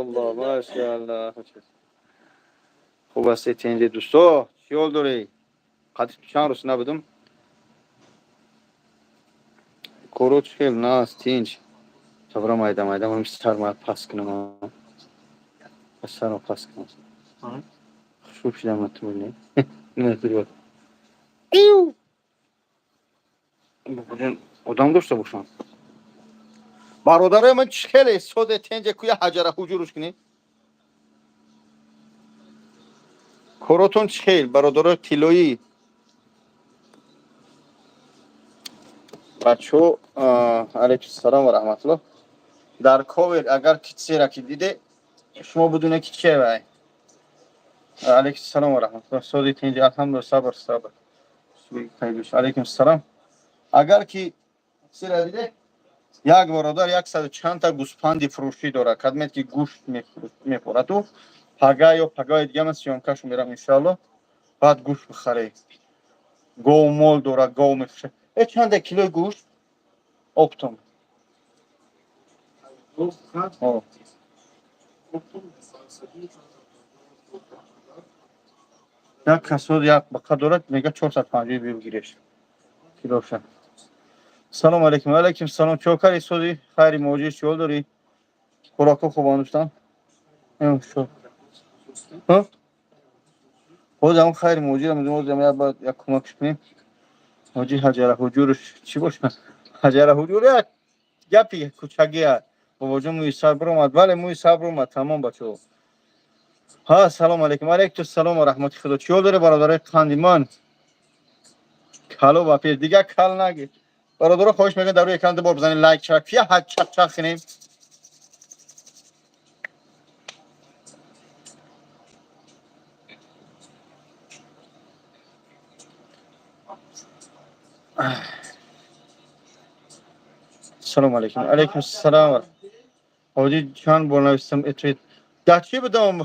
Аллоҳ, машааллоҳ. Хуб ҳастед, тинҷи, дӯсто? Чӣ ҳол дорӣ? Қад чанд рӯз набудам. Коро чӣ хел наст, тинҷ? Сабра, майда майда сарма пас кунам. Сарма пас кунам. Хушрӯ шудам, ту не? Одам дошта бошам. Бародарои ман, чӣ хеле соде, тенҷе? Куя ҳаҷара ҳуҷуруш кунӣ. Коротон чӣ хел, бародарои тиллоӣ? Бачаҳо, алайкум салом ва раҳматуллоҳ. Дар ковер агар ки чизера ки диде, шумо бидуне ки чие вай. Алайкум салом ва раҳматуллоҳ. Соди, тинҷи? Алҳамдулилла, сабр, сабр. Алайкум салом. Агар ки чизера диде, як бародар яксаду чандта гӯспанди фурӯшӣ дорад, кадмет ки гӯшт мефурӯшаду пага ё пагаи дига ман съёмка шу мерам, иншоалло, баъд гӯшт бихаред. Гов, мол дорад, гов мефурӯшад. Э, чанда килои гӯшт оптом? О. Як касод як бақа дорад, мега 450, бигиреш килоша. Салом алейкум. Алейкум салом. Чо кари, соди, хайри, моҷи, чӣ ҳол дорӣ? Хӯроко хуб андӯштан? Шо ҳоз ҳамн хайри моҷиро медонем. Ҳоз як бояд як кӯмакш кунем. Ҳоҷи, ҳаҷара ҳуҷуруш чӣ боша? Ҳаҷара ҳуҷур як гапи кӯчагия. Бобоҷон, мӯи сар биромад. Бале, мӯи сар биромад, тамом, бачаҳо. Ҳа, салом алейкум. Алейкум салом ва раҳмати худо. Чӣ ҳол дори, бародарои қанди ман? Кало ба пеш, дигар кал наги. Бародаро, хоҳиш мекунам, дар рӯи экран ду бор бизанед, лайк чак я ҳад чак чак кунем. Салом алейкум. Алейкум салом. Ҳоҷи, чанд бор навистам, ответ. Дар чӣ будам,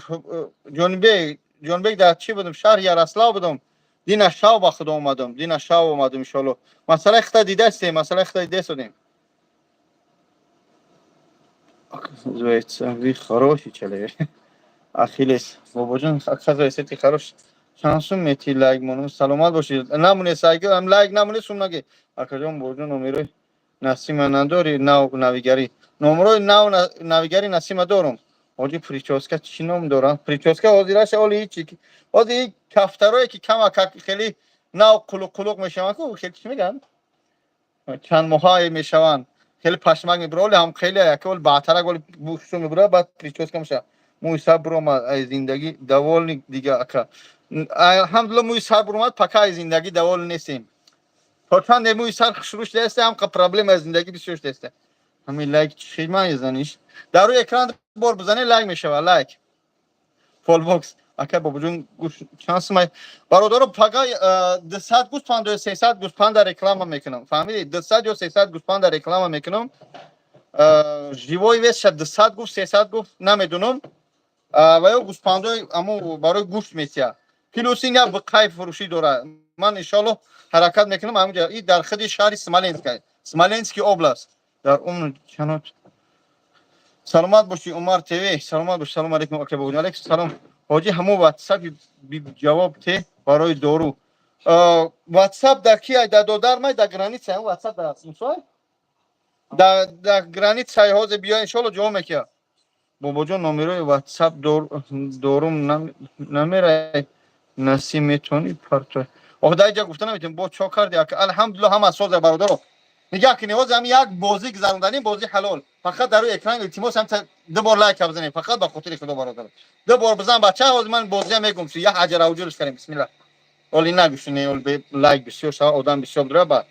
Ҷонибек? Ҷонибек, дар чӣ будам? Шаҳри Ярослав будам. Дина шав ба худо омадам, дина шав омадам, иншоалло. Масъалаи хита дидастем, масъалаи хита дидастодем. Оказывается, вы хороший человек. Ахиллес, бобоҷон, оказывается, ты хороший. Чанд сум мети, лайк монум? Саломат бошед. Намуне сайги, ам лайк намуне, сум наги. Акаҷон, бобоҷон, номерои Насима надори, нав навигарӣ? Номерои нав навигари Насима дорум. Ҳоҷи, причёска чӣ ном дорам? Причёска ҳозираша оли ҳичи. Ҳозир кафтарое ки камак хеле нав қулуқ қулуқ мешаванд ку, хеле чӣ мегӯянд? Чанд моҳае мешаванд. Хеле пашмак мебура, оли ҳам хеле яке оли баътарак оли бушо мебура, баъд причёска мешавад. Мӯи сар биромад, ай зиндагӣ довольный дига, ака. Алҳамдулилла, мӯи сар биромад, пока ай зиндагӣ довольный нестем. То чанде мӯи сар хушрӯ шудааст, ҳам проблема зиндагӣ бисёр шудааст. Ҳамин лайк чӣ мезаниш? Дар рӯи экран бор бизанед, лайк мешавад, лайк. Фолбокс, ака, бобоҷон, гӯш чанд сумай? Бародаро, пага 200 гӯспанд ё 300 гӯспанда реклама мекунам. Фаҳмидед? 200 ё 300 гӯспанда реклама мекунам. Живой вес ша 200 гуфт, 300 гуфт, намедунам. Ва ё гӯспандои амо барои гӯшт метия. Плюс ин як бақай фурӯшӣ дорад. Ман иншоалло ҳаракат мекунам ҳаминҷа. И дар худи шаҳри Смоленск, Смоленский область. Дар умр чанот. Саломат бошӣ, Умар ТВ. Саломат бош. Салом алейкум, ака бобоҷон. Алейкум салом. Ҳоҷи, ҳамон ватсапи ҷавоб те барои дору. Ватсап дар ки? Дар додар май, дар граница ватсап дар мусой? Дар граница ҳозир биё, иншоалло, ҷавоб мекия. Бобоҷон, номерои ватсап дорум намерай, насим метавонӣ парто? Ох, дар инҷа гуфта наметавонем. Бо чо карди, ака? Алҳамдулилло, ҳама соза, бародаро. Нигаҳ кунед, ҳозир ҳами як бозӣ гузаронданем, бозӣ ҳалол. Фақат дар рӯи экран, илтимос, ҳам ду бор лайк бизанед, фақат ба хотири худо, бародаро. Ду бор бизан, бача, ҳозир ман бозия мегум, як ҳаҷара ҳуҷурш кардем. Бисмилла. Оли нагӯшуне, оли лайк бисёр шава, одам бисёр дора ба.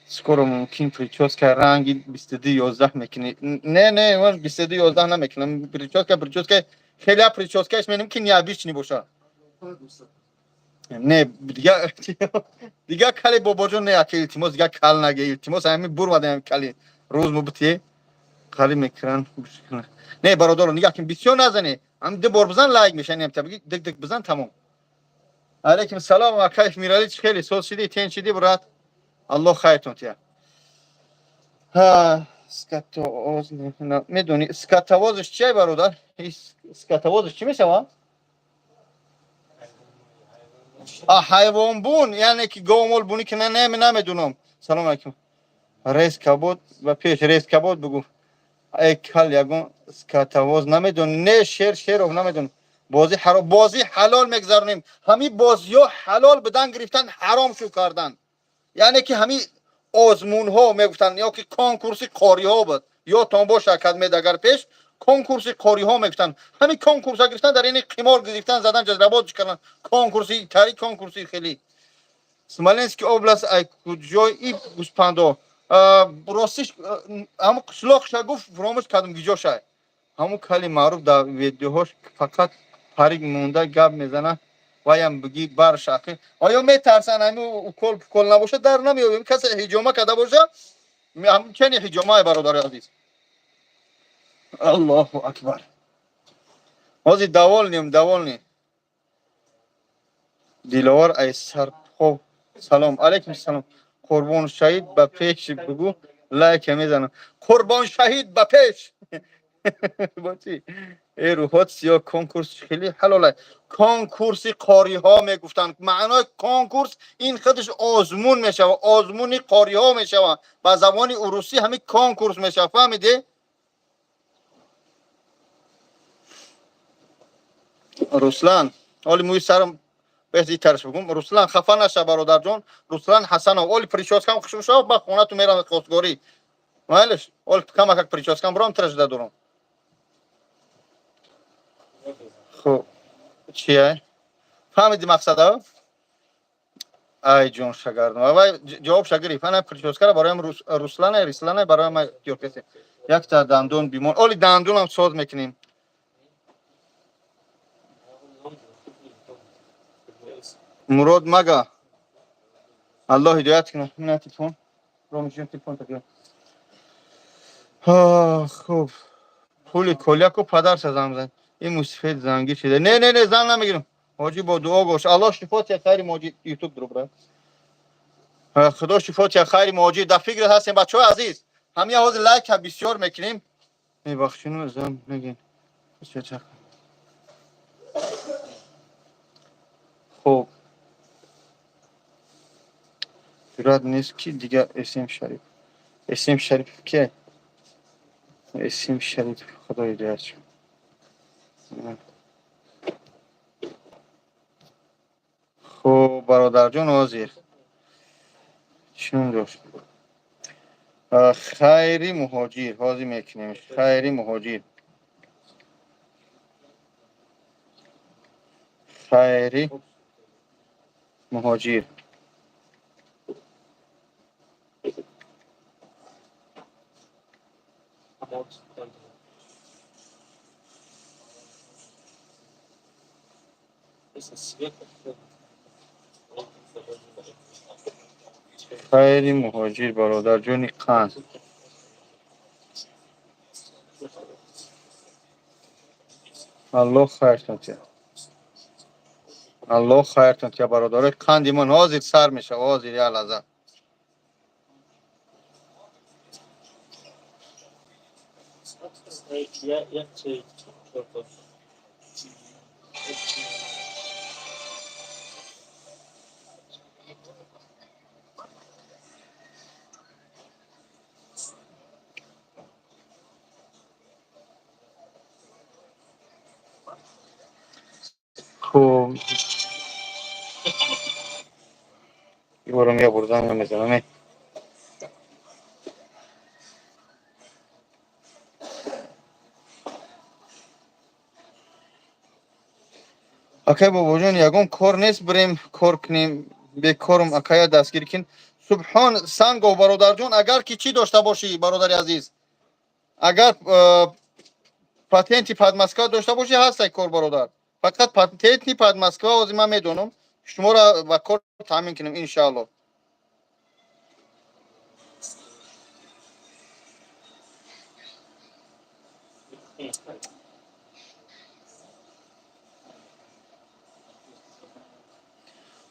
Скоро мумкин причёска ранги 22-11 мекунӣ? Не, не, ман 22-11 намекунам. Причёска хеле причёска ш менем ки необычный боша. Не, дига кали, бобоҷон, не, ака, илтимос, дига кал наге, илтимос, ҳамин бурмадем кали рӯз мубтие қали мекран. Не, бародаро, нигаҳ кун, бисёр назане, ҳам ду бор бизан, лайк меша, нем табиги дик дик бизан, тамом. Алейкум салом, акай Мирали, чӣ хеле соз шидӣ, тен шидӣ, брат? Аллоҳ хайртон тия. Скотовоз медонӣ, скотовозш чия, бародар? Скотовозш чӣ мешавад? Ҳайвонбун, яъне ки говмол бунӣ ки намедунам. Салом алейкум. Резкабод ба пеш, резкабод бугӯ. Эй кал, ягон скотовоз намедонӣ? Не, шер шеров намедонам. Бозӣ ҳаром, бозӣ ҳалол мегзаронем. Ҳамин бозиҳо ҳалол будан гирифтан, ҳаром шу кардан. Яъне ки ҳамин озмунҳо мегуфтанд, ё ки конкурси қориҳо буд. Ёдтон боша, акадмед, агар пеш конкурси қориҳо мегуфтанд. Ҳамин конкурса гирифтан, дар ини қимор гирифтан, задан, ҷазрабод кардан. Конкурси тари, конкурси хеле. Смоленский область, ай куҷой и гӯспандо? Ростиш, ҳамун қишлоқша гуфт, фуромӯш кардам гиҷошай. Ҳамун кали маъруф дар видеоҳош фақат парик монда гап мезана, ваям бигӣ барш ақи. Оё метарсанд, ҳамин укол пукол набошад, дар намеёбем. Касе ҳиҷома карда боша, чени ҳиҷомае, бародари азиз. Аллоҳу акбар. Ҳозир довольныем, довольный. Диловар ай Сарпхов, салом. Алейкум салом. Қурбон шаҳид ба пеш бугӯ, лайка мезанам. Қурбон шаҳид ба пеш. Бо чӣ? Э рӯҳот сиё, конкурс хеле ҳалола. Конкурси қориҳо мегуфтанд. Маънои конкурс ин худаш озмун мешавад, озмуни қориҳо мешавад. Ба забони урусӣ ҳамин конкурс мешавад, фаҳмидӣ? Руслан, оли мӯи сарам беҳтараш бигӯм. Руслан, хафа наша, бародарҷон. Руслан Ҳасанов, оли прическам хушрӯ шава, ба хонату мерам хостгорӣ. Майлиш, оли камакак прическам бурам, тиражда дорам. Хуб, чия? Фаҳмиди мақсада? Ай ҷон шагардам. Вай ҷавобша гирифт. Ана прическара бароям Руслана, Рислана бароям ёкесе. Якта дандон бимон. Оли дандонам соз мекунем. Мурод мага. Аллоҳ ҳидоят кунад. Мина телефон. Ромишин телефон та. Хуб. Пули коляку падарша зам зад. Ин мусифед зангӣ шида. Не, не, не, зан намегирам. Ҳоҷӣ, бо дуо бош. Аллоҳ шифо тия, хайри моҷи ютуб дурубра. Худо шифо тия, хайри моҷи. Дар фикр ҳастем, бачаҳои азиз. Ҳамин ҳозир лайка бисёр мекунем. Мебахшину, зан мегин. Хуб. Ҷуръат нест ки дигар Эсим Шариф. Эсим Шариф кие? Эсим Шариф, худо ҳидоят шуд. Хуб, бародарҷон, ҳозир чӣ ном дошт? Хайри муҳоҷир, ҳозир мекунем. Хайри муҳоҷир. Хайри муҳоҷир. Хайри муҳоҷир, бародарҷони қанд. Аллоҳ хайртон тия. Аллоҳ хайртон тия, бародарои қанди ман, ҳозир сар мешава, ҳозир як лаҳза. Хуб. Иборам я бурдан намезанам. Акай бобоҷон, ягон кор нест, бирем кор кунем, бекорум, акая дастгир кин. Субҳон Сангов, бародарҷон, агар ки чӣ дошта бошӣ, бародари азиз, агар патенти Подмосква дошта бошӣ, ҳастай кор, бародар. Фақат патенти Подмосква ҳозир ман медонам, шуморо ба кор таъмин кунем, иншааллоҳ.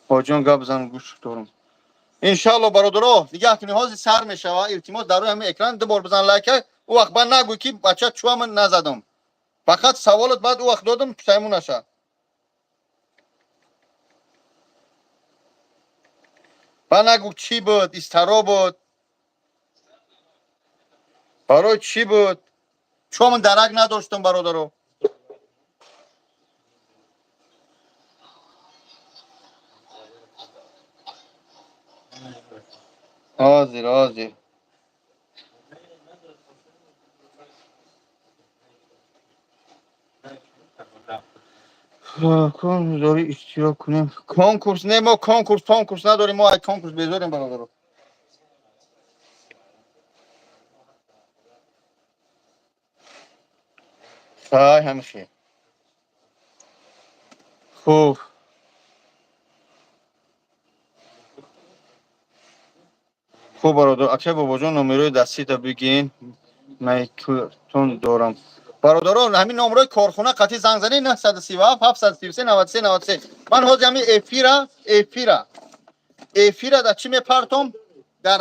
Ҳоҷон, гап зан, гӯш дорам. Иншалло, бародаро, нигаҳ кунед, ҳозир сар мешава. Илтимос, дар рӯи ҳамин экран ду бор бизан лайка. Ӯ вақт баъд нагӯй, ки бача, чуа ман назадам. Фақат саволот баъд ӯ вақт додам, пушаймон наша. Баъд нагӯ, чӣ буд, истаро буд, барои чӣ буд, чуа ман дарак надоштам, бародаро. Ҳозир, ҳозир. Дори иштирок кунем конкурс? Не, мо конкурс надорем, мо ай конкурс безорем, бародаро. Хай, ҳамихел. Хуб, хуб, бародар. Акай Бобоҷон, номерои дастита бигин, майкутон дорам. Бародарон, ҳамин номерои корхона қатъи занг занед: 937 733 93 93. Ман ҳозир ҳамин эфира дар чӣ мепартом? Дар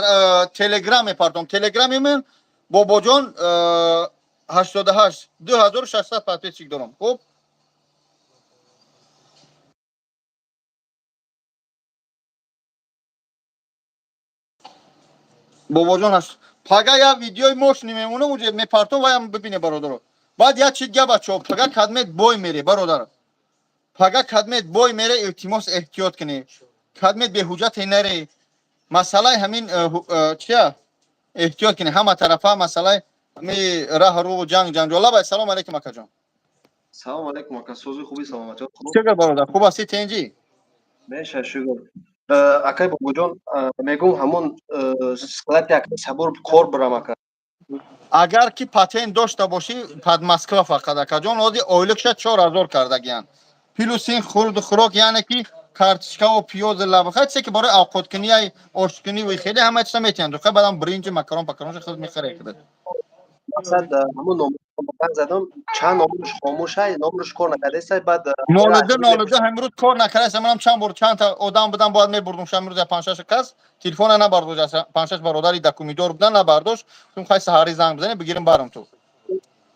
Телеграм мепартом. Телеграми ман Бобоҷон 88, 2600 подписчик дорам. Хуб. Бобоҷон ҳаст. Пага як видеои мошини мемонам, уҷа мепартом, ваям бибине, бародаро. Баъд як чи дига, бачаҳо: пага кадмет бой мере, бародар. Пага кадмет бой мере, илтимос, эҳтиёт кунед. Кадмет беҳуҷате наре. Масъалаи ҳамин чия, эҳтиёт кунед ҳама тарафа, масъалаи ҳамин раҳ рӯ, ҷанг ҷанҷол. Лабай, салом алейкум, акаҷон. Салом алейкум, ака, сози, хуби, саломатӣ? Чӣ гап, бародар, хуб ҳастӣ, тенҷӣ? Меша, шукр. Акай Бобоҷон, мегӯм, ҳамон склади акай Сабур кор бурам, ака. Агар ки патент дошта бошӣ, под Москва фақат, акаҷон. Ҳозир ойликша 4000 кардагиянд, плюс ин хурду хӯрок, яъне ки картишкаву пиёзу лабха, чизе ки барои овқоткунӣ, ошкунӣ ва хеле ҳама чиза метиҳанд. Хай, баъдам бринҷу макарон пакаронша худ мехаред худат. Мақсад, ҳамон номер занг задам, чанд номерш хомӯшай, номерш кор накардесай, баъд 02 02 ҳамрӯз кор накардаст. Манам чанд бор, чандта одам будам, бояд мебурдум. Ҳамрӯз я панҷшаш кас телефона набардошт, панҷшаш бародари документдор будан, набардошт. Тум хай, саҳари занг бизанем, бигирем, барам ту.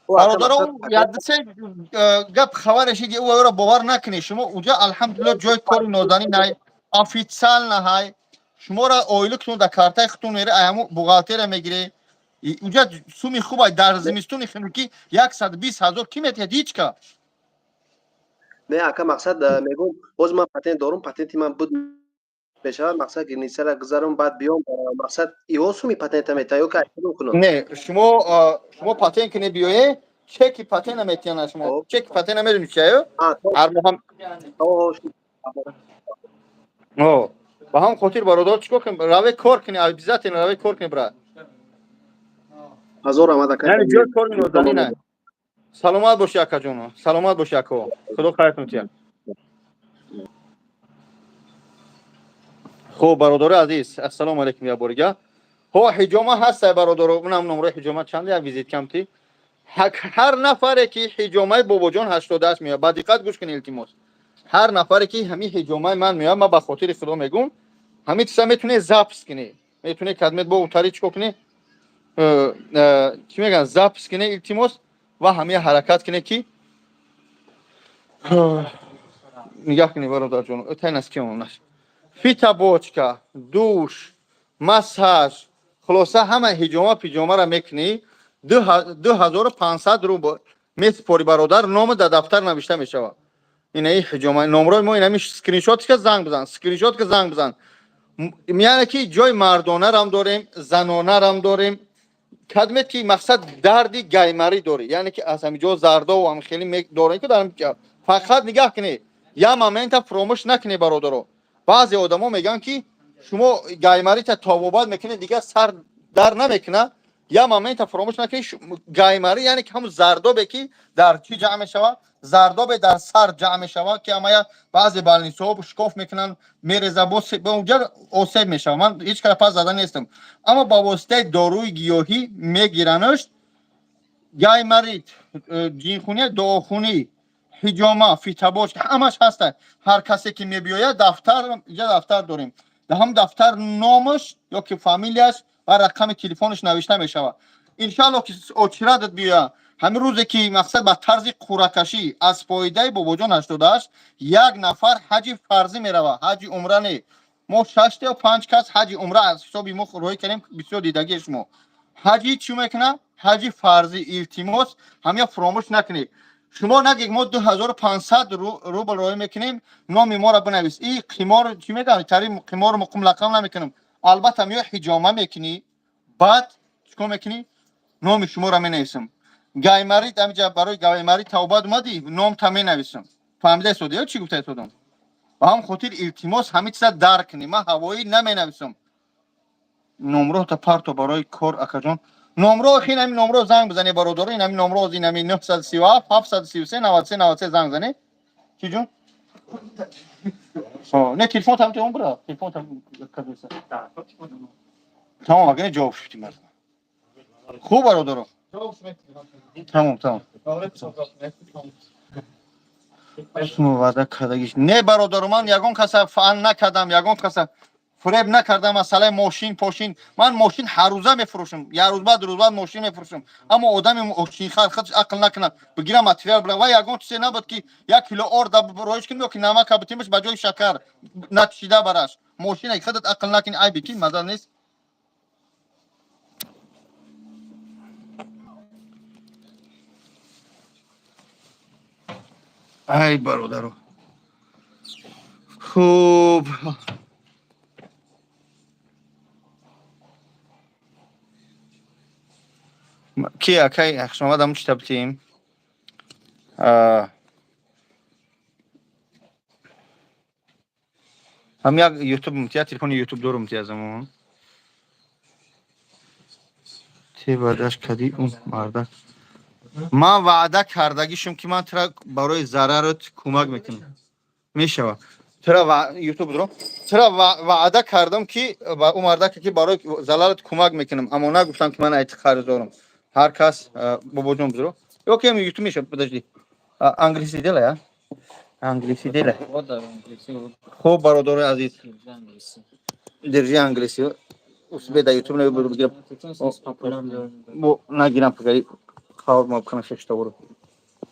Бародаро, яксе гап хабаре шиди, ӯ бовар накунед. Шумо уҷа, алҳамдулилла, ҷои кори нозанин ҳай, официально ҳай. Шуморо ойликтон дар картаи худтон мере, ай ҳамун бухгалтерия мегире. Уҷа суми хубай. Дар зимистони хунукӣ 120 000 кӣ метиҳад? Ҳеҷ ка. Не, ака, мақсад, мегӯм, боз ман патент дорум, патенти ман буд мешавад, мақсад, границара гузарам, баъд биём, мақсад, иҳо суми патента метиҳад ё ки кунам? Не, шумо патент кунед, биёе, чеки патента метиҳанд шумо. Чеки патента медонӣ чия? Ҳар моҳам. Ба ҳам хотир, бародар, чикор кунем? Раве кор кунӣ, обязательно раве кор кунӣ, брат. Ҳазор раҳмат, ака. Яъне ҷои кори нозанина. Саломат бошӣ, акаҷоно, саломат бошӣ, ако, худо хайртон тиҳад. Хуб, бародари азиз, ассалому алайкум як борига. Ҳо, ҳиҷома ҳастай, бародаро. Унам номраи ҳиҷома чанд, як визит камти. Ҳар нафаре ки ҳиҷомаи Бобоҷон 88 меояд, ба диққат гӯш кунед, илтимос. Ҳар нафаре ки ҳамин ҳиҷомаи ман меояд, ман ба хотири худо мегӯм, ҳамин чиза метавонед запись кунед, метавонед кадмет бо утари чикор кунед, чӣ мегӯянд, запись кунед, илтимос, ва ҳамин ҳаракат кунед ки нигаҳ кунед, бародарҷон. Тайнас ки омнаш фитобочка, душ, массаж, хулоса, ҳама ҳиҷома пиҷомаро мекунӣ, 2500 рубл месупорӣ, бародар, номи дар дафтар навишта мешавад. Инаи ҳиҷома номрои мо, инами скриншот ка занг бизан, скриншот ка занг бизан. Яъне ки ҷои мардонарам дорем, занонарам дорем. Кадмет ки мақсад дарди гаймарӣ дорӣ, яъне ки аз ҳамин ҷо зардову ҳам хеле дорем ки дар фақат нигаҳ кунед, як момента фуромӯш накунед, бародаро. Баъзе одамо мегӯянд, ки шумо гаймарита табобат мекунед, дигар сар дар намекунад. Як момента фуромӯш накунед: гаймарӣ, яъне ки ҳамун зардобе ки дар чӣ ҷамъ мешавад, зардобе дар сар ҷамъ мешавад, ки амая баъзе больницаҳо шикоф мекунанд, мереза, бо унҷа осеб мешавад. Ман ҳеҷ кара пас зада нестам, аммо ба воситаи доруи гиёҳӣ мегиранаш. Гаймарит, ҷинхунӣ, дуохунӣ, ҳиҷома, фитобочка, ҳамаш ҳаста. Ҳар касе ки мебиёяд, дафтар, инҷа дафтар дорем. Дар ҳам дафтар номаш ё ки фамилияш ва рақами телефонаш навишта мешавад. Иншаалло, ки очирадат биёя. Ҳамин рӯзе ки мақсад ба тарзи қуръакашӣ аз фоидаи Бобоҷон 88 як нафар ҳаҷи фарзӣ меравад, ҳаҷи умра не. Мо шашта ё панҷ кас ҳаҷи умра аз ҳисоби мо роҳӣ кардем, бисёр дидагии шумо. Ҳаҷи чӣ мекунад? Ҳаҷи фарзӣ. Илтимос, ҳамя фуромӯш накунед. Шумо нагед, мо 2500 рубл роҳӣ мекунем, номи моро бинавис. И қимор чӣ мегӯянд, тари қимору муқум лақам намекунам. Албатта, меё ҳиҷома мекунӣ, баъд чикор мекунӣ? Номи шуморо менависам. Гаймарит амиҷа, барои гаймарит тавбат омадӣ, номта менависам. Фаҳмида истода ё чӣ гуфта истодам? Ба ҳам хотир, илтимос, ҳамин чиза дарк кунӣ. Ман ҳавоӣ наменависам. Номрота парто барои кор, акаҷон. Номро хин, ҳамин номро занг бизане, бародаро, ин ҳамин номро, ин ҳамин 937 733 93 93 занг зане. Чӣ ҷон? Не, телефон там он бира. Телефон там тамом, агар ҷавоб шудӣ мардум. Хуб, бародаро. Тамом, тамом. Шумо ваъда кардагиш. Не, бародаро, ман ягон каса фаъл накардам, ягон каса фуреб накардам. Масъалаи мошин пошин, ман мошин ҳаррӯза мефурӯшам, як рӯз баъд, рӯз баъд мошин мефурӯшам. Аммо одами мошинхар худаш ақл накунад, бигира материал бира. Ва ягон чизе набуд, ки як кило орда роиш кунем ё ки намака битимаш ба ҷои шакар начишида бараш. Мошина худат ақл накунӣ, айби ки маза нест. Ай, бародаро, хуб, ки акай хушомадам, чита битем. Ҳам як ютуб мтия, телефони ютуб дорум, тия замон те ваъдаш кади он мардак. Ман ваъда кардагишум, ки ман тура барои зарарат кӯмак мекунам. Мешавад, тура ютуб дорам, тура ваъда кардам, ки ба ӯ мардаке, ки барои залалат кӯмак мекунам, аммо нагуфтам, ки ман айти қарз дорам. Ҳар кас, бобоҷон, бизро ё ки ютуб мешавад. Подожди, англиси делай, а англиси делай. Хуб, бародарои азиз, держи англиси усбе да ютуб набуду бигирам, бо нагирам, пагари хавр ма бикунам, шештаворо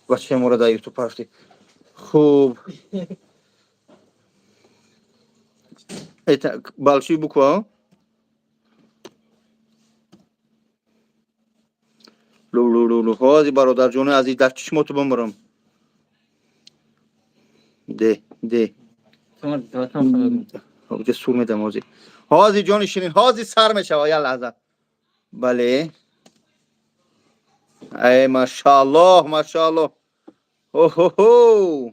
бачаи моро дар ютуб парафти. Хуб, это большие буква. Лу ҳози, бародарҷони азиз, дар чишмоту бимурам. Де де сур медам. Ҳози, ҳози, ҷони ширин, ҳози сар мешава, як лаҳза. Бале, ай, машааллоҳ, машааллоҳ, оҳоҳо,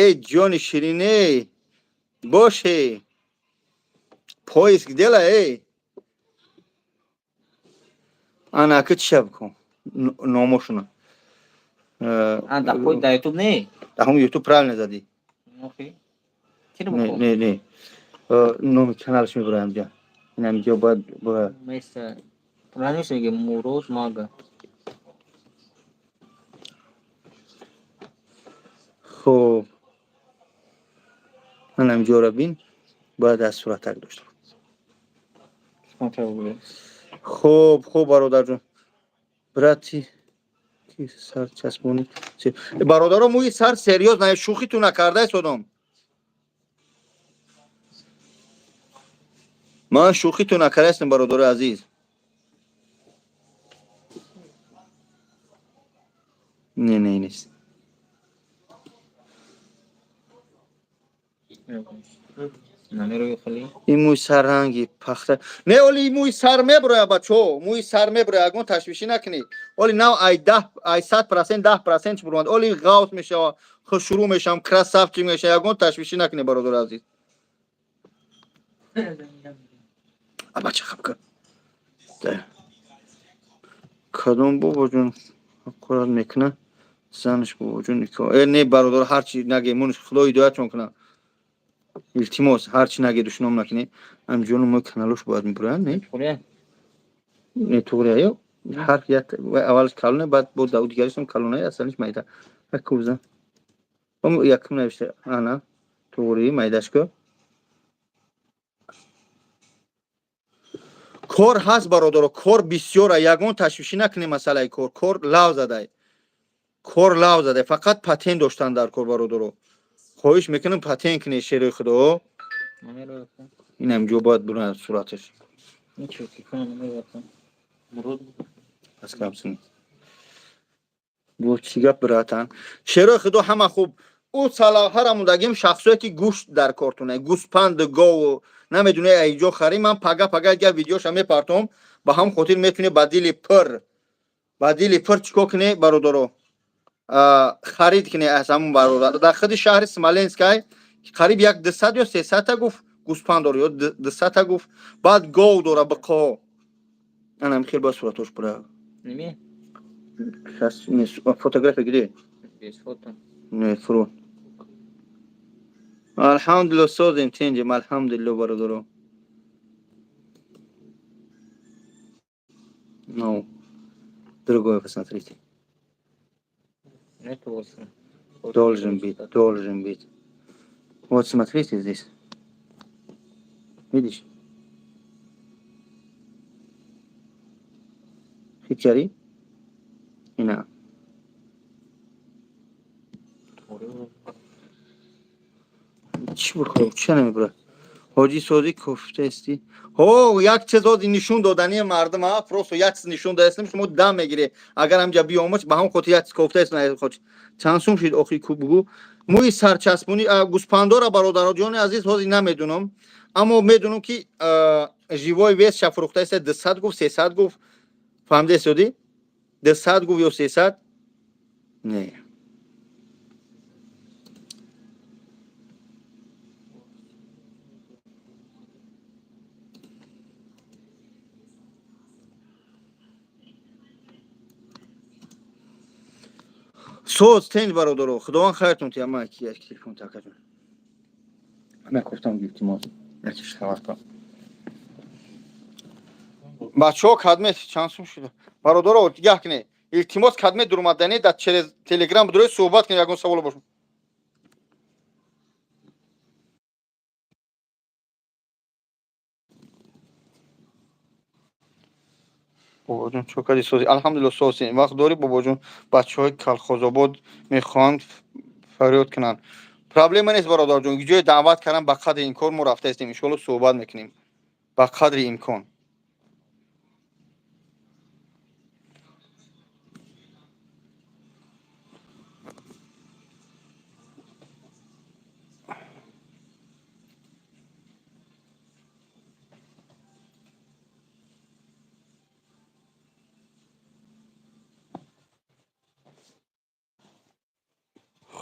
эй, ҷони ширине, боше, поиск делай, эй, ана ака, чиша бикун номошуна. Дар ютуб не? Дар ҳамон ютуб правильно задӣ. Не, не, не, номи каналаш мебурам ҷа, инамҷо бояд. Муроз мага. Хуб, анамҷоро бин, бояд аз суратак дошта. Хуб, хуб, бародарҷон, брати, ки сар часпонӣ. Бародаро, мӯи сар серьёз на, шӯхиту накарда истодам. Ман шӯхиту накардаистам, бародари азиз. Не, не, нест. Ин мӯи сар ранги пахта не, оли мӯи сар меброя, бачо, мӯи сар меброя, ягон ташвишӣ накунед. Оли нав ай даҳ, ай 100% 10% бурмад, оли ғавс мешава, шурӯъ мешавам, красавчик мешава. Ягон ташвишӣ накунед, бародари азиз. Бача, хабка кадом бобоҷон ҳақорат мекунад, занаш бобоҷон. Э, не, бародар, ҳарчи наге, мунш худо ҳидоятшон кунад. Илтимос, ҳарчи наге, душном накунед. Амҷону мо каналош бояд мебуранд, не, не, туғри ё ҳар як аввалаш калоне, баъд бо дигаришам калоне, асалиш майда кубза якум навишта, ана туғри майдашко. Кор ҳаст, бародаро, кор бисёра, ягон ташвишӣ накунем масъалаи кор. Кор лав задай, кор лав задай, фақат патент доштан дар кор, бародаро. Хоҳиш мекунам, патент кунед, шерои худо. Инам ҷо бояд бурад сураташ. Ничего, телефон намерватам. Мурод. Пас гап зан. Бо чӣ гап, братан? Шерои худо, ҳама хуб. Ӯ салавҳара мондагим, шахсое ки гӯшт дар кортуна, гӯспанду гову намедуне айҷо харӣ, ман пага пага я видеоша мепартом. Ба ҳам хотир метуне ба дили пир, ба дили пир чӣ кор куне, бародаро, харид куне аз ҳамун бародар. Дар худи шаҳри Смоленскай қариб як 200 ё 300-та гуфт гӯспанд дора ё 200-та гуфт, баъд гов дора, биқо. Анам хел ба суратош бура. Неми? Сейчас не, фотография где? Без фото. Не, фру. Алҳамдулилло, созем, тинҷем, алҳамдулилло, бародаро. Ну, другое посмотрите. Это вот. Должен быть, должен быть. Вот смотрите здесь. Видишь? Хичари? Ина. Чӣ бихоҳ? Ча намебура? Ҳоҷӣ, созӣ, кофтаисти? Ҳо, як чиз ози нишон додани мардум, а просто як чиз нишон даистам, шумо дам мегирӣ. Агар ҳамҷа биёмач, ба ҳам хотир як чиз кофтаист. Чанд сум шид охи, ку бугӯ? Мӯи сарчаспонӣ гӯспандора, бародаро ҷони азиз, ҳозир намедунам, аммо медунам, ки живой вес ша фурӯхтаиста, 200 гуфт, 300 гуфт, фаҳмидаистодӣ? 200 гуфт ё 300? Не. Соз, тенҷ, бародаро, худованд хайртон тия. Ма ки як телефон такаҷон. Ман гуфтам, илтимос, якиш хабар кун. Бачаҳо, кадме чанд сум шуда? Бародаро, нигаҳ кунед, илтимос, кадме дурмадани дар через телеграм бидурои, суҳбат кунед, ягон саволо бошад. Бобоҷон, чо кади, сози? Алҳамдулилло, созем. Вақт дорӣ, бобоҷон? Бачаҳои Калхозобод мехоҳанд фарёд кунанд. Проблема нест, бародарҷон, ҷои даъват кардан ба қадри имкон мо рафтаистем, иншоалло, суҳбат мекунем ба қадри имкон.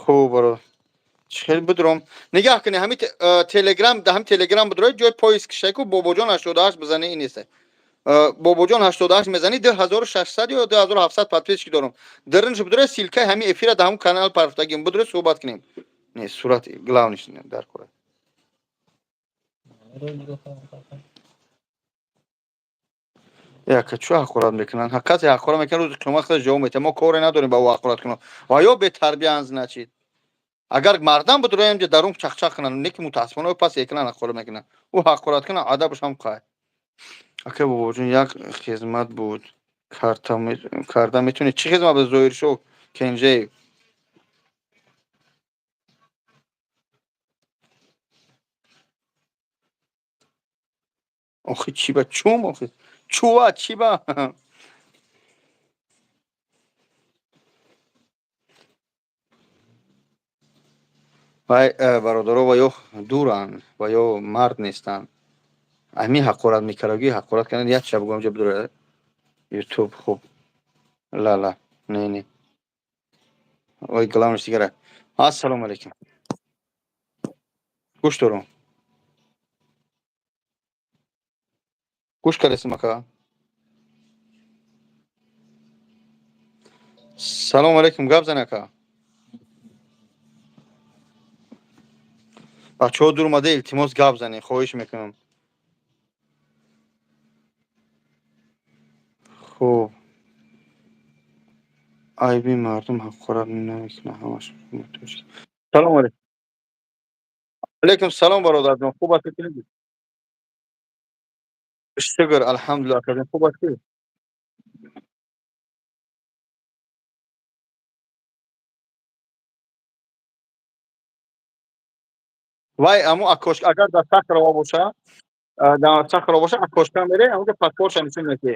Хуб, бародар, чӣ хел бидуром? Нигаҳ кунед, ҳами телеграм, ҳами телеграм бидурои, ҷои поиск шайку бобоҷон 88 бизани, ин нест, бобоҷон 88 мезани, 2600 ё 2700 подписчик дорам. Даринш бидурои, ссылка и ҳами эфира дар ҳамн канал парфтагим, бидурои, суҳбат кунем. Не, сурати главный ш дар кора. Яка чӯ ҳақорат мекунанд? Касе ҳақорат мекунад, рӯзи қиёмат худаш ҷавоб метиҳад. Мо коре надорем ба ӯ ҳақорат кунам ва ё бетарбияанд. Значит, агар мардам бидуроям ҷа дарун чақчақ кунанд, не ки мутаассифона ӯ пас экран ҳақорат мекунад. Ӯ ҳақорат кунад, адабаш ҳам қай. Ака, бобоҷон, як хизмат буд, карда метавонед? Чӣ хизмат буд, Зоҳиршоҳ Кенҷаев? Охи, чӣ ба чум, охи чува, чӣ ба? Вай бародаро, ва ё дуранд, ва ё мард нестанд, ҳамин ҳақорат мекардаги, ҳақорат кардан. Як чиза бугӯям, ҷа бидура ютуб. Хуб, лала, не, не, ой, главный дигара. Ассалому алайкум, гӯш дорум, гӯш кардесим, ака. Салому алайкум, гап зан, ака. Бачаҳо, дур омада, илтимос, гап занед, хоҳиш мекунам. Хуб, айби мардум ҳақорат намекунад, ҳамаш. Салому алайкум. Алайкум салом, бародарҷон, хуб ҳастед? Шукр, алҳамдулиллоҳ, акаҷон, хуб ҳастӣ? Вай, аму окошко, агар дар Сахарова боша, дар Сахарова боша, окошко мере, амуҷо паспортша нишон медиҳӣ.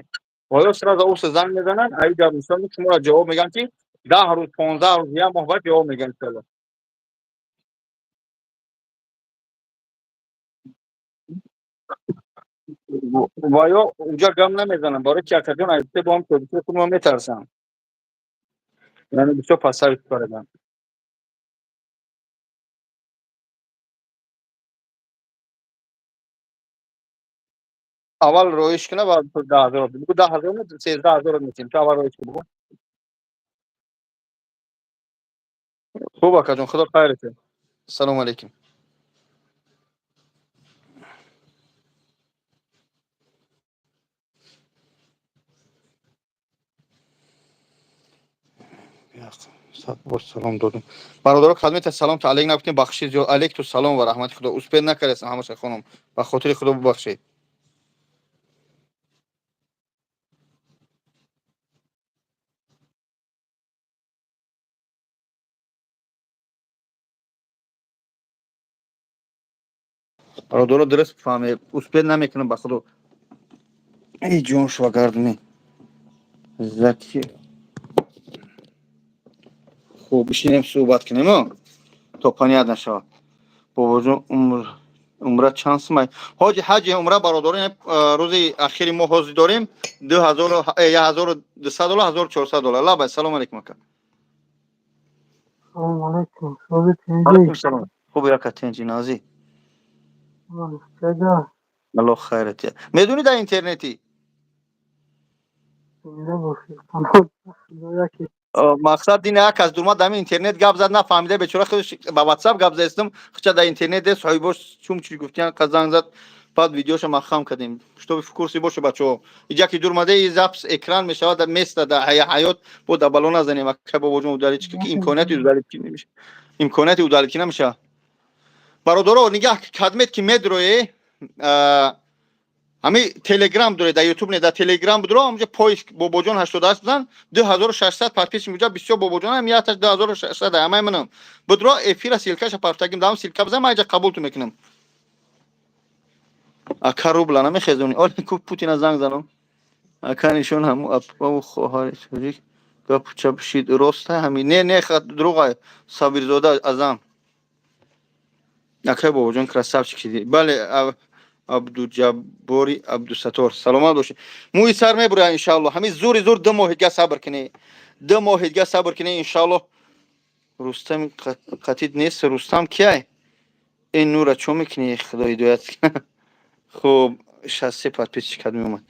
Ва ё сразу офиса занг мезананд, аи гап нишон медиҳ, шуморо ҷавоб мегӯянд, ки 10 рӯз, 15 рӯз, як моҳ баъд ҷавоб мегӯянд, иншоалло. Ва ё унҷа гап намезананд, барои ки, акаҷон, айбте бо ҳам тоҷикӣ худ мо метарсам. Яъне бисёр пасави кардам. Аввал роиш куна, баъд 10 000 бигӯ, 10 000, 13 000 метиҳем, ту аввал роиш кун, бигӯ. Хуб, акаҷон, худо хайр кунад. Салому алайкум. Сад бор салом додум. Бародаро, калмета салом та алейк нагуфтем, бахши зиёд. Алейкту салом ва раҳмати худо. Успеть накардастам ҳамаша хонум. Ба хотири худо бубахшед. Бародаро, дуруст фаҳмед, успеть намекунам, ба худо. Эй ҷон, шува гардуни. Заки. Хуб, бишинем, суҳбат кунем, о? То понятно нашавад. Бобоҷон, умр умра чанд сумай? Ҳоҷи ҳаҷи умра, бародарон, рӯзи ахири мо ҳозир дорем 1200 доллар, 1400 доллар. Лабай, салому алейкум, ака. Салому алайкум. Сози тинҷӣ? Алейкум салом. Хуби, ака, тинҷи, нозӣ. Чага? Аллоҳ хайрат. Медонӣ, дар интернетӣ? Зинда бошӣ. Паноҳ Худо яке. Мақсад дин як аз дурма дар интернет гап зад, нафаҳмида бечора, худаш ба ватсап гап задастам, хуча дар интернет де соҳибош чум чи гуфтиян, занг зад, баъд видеоша махам кардем, чтобы в курсе боше бачаҳо. Иҷа ки дурмаде и запись экран мешавад, места дар ҳаёт бо да бало назанем, ака бобоҷон, удалить ки имконияти удалить ки намеша, имконияти удалить ки намеша. Бародаро, нигаҳ кадмет ки медроe, ҳами Телеграм доред, дар Ютуб не, дар Телеграм будро, ҳамҷа поиск Бобоҷон 88 бизан, 2600 подписчик муҷа, бисёр Бобоҷон ҳам яташ 2600, ҳамаи манам будро, эфира ссылка ша партагим, дам ссылка бизан, ман иҷа қабулту мекунам. Ака, рубла намехезони? Оли ку Путина занг занам. Ака, нишон ҳаму апаву хоҳари тоҷик гапу чап шид, роста ҳами? Не, не, дурӯға. Сабирзода Азам, акай Бобоҷон, красавчик шиди. Бале, Абдуҷаббори Абдусатор, саломат бошед. Мӯи сар мебуря, иншаалло. Ҳамин зури зур 2 моҳи дига сабр кунӣ, 2 моҳи дига сабр кунӣ, иншаалло. Рустам қатид нест. Рустам кияй? Ин нура чо мекунӣ, худо ҳидоят. Хуб, 63 подписчик кад меомад.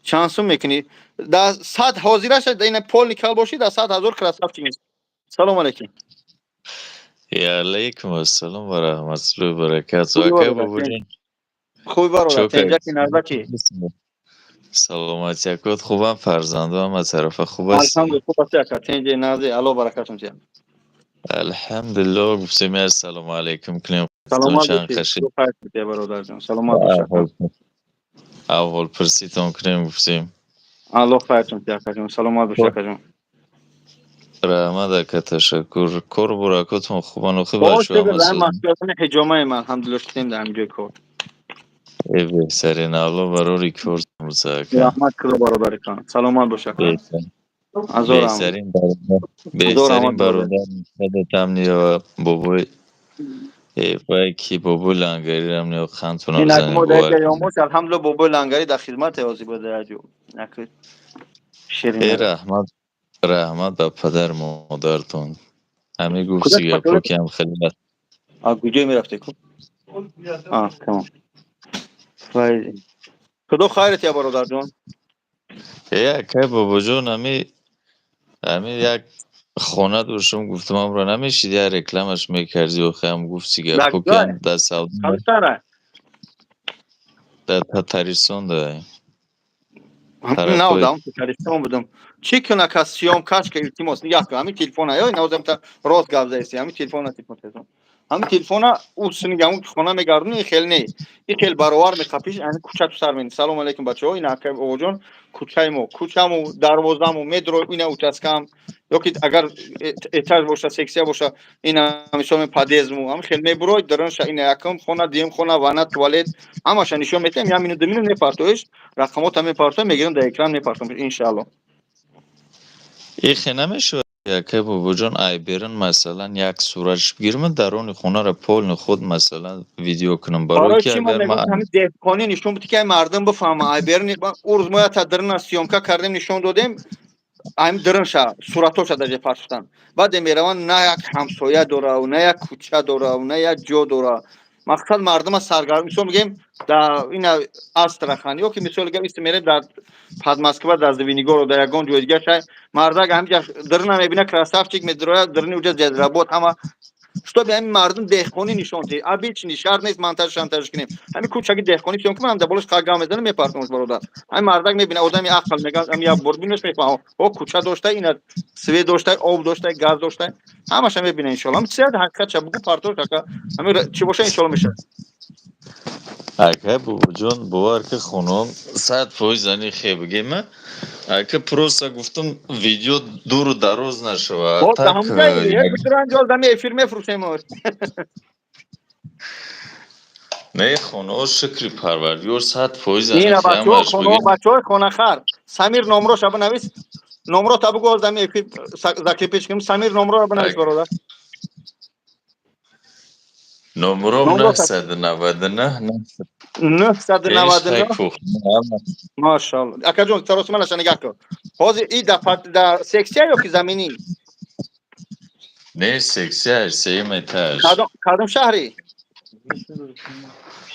Чанд сум мекунӣ? Да сад ҳозираша ина полный кал бошӣ, да 100 000, красавчик. Салому алейкум. Я алейкум ассалом ва раҳматуллоҳи ва баракатуҳ. Акай Бобоҷон. Хуби, бародар, тенҷаки, назаки? Саломатӣ, акот хубам, фарзандам аз тарафа хуб аст. Алҳамдулиллоҳ, хуб аст, ака, тенҷи, нази, алло баракатун тиҳад. Алҳамдулиллоҳ, гуфтем як салому алейкум кунем. Саломат бошед, бародарҷон, саломат бошед. Аҳвол пурситон кунем, гуфтем. Алло хайртон тиҳад, акаҷон, саломат бошед, акаҷон. Раҳмат, ака, ташаккур. Кору буракотон хубан охи? Бачаҳо ҳиҷомаем, алҳамдулиллоҳ, шудем дар ҳамин ҷои кор. Э, беҳтарин, алло барори кор мурза, ака. Раҳмат худо, бародарикон, саломат бош, ака. Беҳтарин, беҳтарин бародар, худатам ниё бобои вай ки бобои лангарирам ниё хантунам. Зани алҳамдулиллоҳ, бобои лангарӣ дар хизмате ҳозир буда. Э, раҳмат, раҳмат ба падар модартон. Ҳамин гуфти гапо ки ҳам хеле Куҷое мерафте ку? Тамом, худо хайрат я, бародарҷон. Э, акай Бобоҷон, ами як хона доштам, гуфтам амро намешид як рекламаш мекардӣ, охи ҳам гуфти гапо ки ҳам дар савдо дар Татаристон да. Навдам, Татаристон будам. Чӣ куна кас съёмка ш ка, илтимос, нигаҳ кун, ҳамин телефона ё навзам та рост гап заеси, ҳамин телефона телефон. Ҳамин телефона ӯ синиги ҳамун хона мегардони, и хел не, и хел баровар меқапиш, ҳамин кӯча ту сар мени. Салом алейкум, бачаҳо, ин ака Бобоҷон, кӯчаи мо, кӯчаму дарвозаму медро, ина участкам, ёки агар этаж боша, сексия боша, ина мисол подъездму ҳамин хел мебурой даронша, ина якум хона, дуюм хона, ванна, туалет, ҳамаша нишон метиҳем. Як минут, 2 минут мепартоиш, рақамота мепартоем, мегирем, дар экран мепартом, иншаалло. Ихе намешавад, акай Бобоҷон, ай берун, масалан, як суратш бигирам, даруни хонаро полный худ, масалан, видео кунам, барое Барои ки чӣ ман агар мегӯям, ман ҳамин деҳқонӣ нишон буд, ки ай мардум бифаҳма. Ай берун ӯ рӯз мо ята даруна съёмка кардем, нишон додем, ҳамин дарунша суратоша даҷа партофтан. Баъде мераванд, на як ҳамсоя дора, на як кӯча дора, на як ҷо дора. Мақсад мардума саргарм. Мисол мегӯем, дар ина Астрахан ё ки, мисол гап, исти мерем дар Подмосква, дар Звенигород, дар ягон ҷои дига шай, мардак ҳамиҷа даруна мебина, красавчик, медрояд даруни уҷа, работ ҳама. Чтобы ҳамин мардум деҳқонӣ нишон диҳ, обычный шарт нест монтаж шантаж кунем, ҳамин кӯчаки деҳқонӣ съёмка кунам, дар болош қагам мезанам, мепартомаш. Бародар, ҳамин мардак мебина, одами ақл мега, ҳамин як бор бинаш, мефаҳма, о, кӯча дошта, ина свет дошта, об дошта, газ дошта, ҳамаша мебина, иншоалло. Ҳамин чиз ҳақиқатша бугу, партош, ака, ҳамин чӣ боша, иншоалло, мешавад. Акай Бобоҷон, бовар ки, хонум 100% ани хе бигема, ака, просто гуфтам, видео дуру дароз нашавад. Боз Так. Ҳамҷа эфир мефурӯшем. Не, хонаҳо, шукри Парвардигор, 100% ани Ина хе бачаҳо ҳамаш хонаҳо бигем. Бачаҳои хонахар, Самир, номроша бинавис, номро та бугу, ҳозир ами эфир закрепить кунем. Самир, номроро бинавис, бародар. Номром Номро. 999. 999. Машалло, акаҷон, саросима наша, нигаҳ кун. Ҳозир и да сексия ё ки заминӣ? Не, сексия, сеюм этаж. Кадом шаҳрӣ?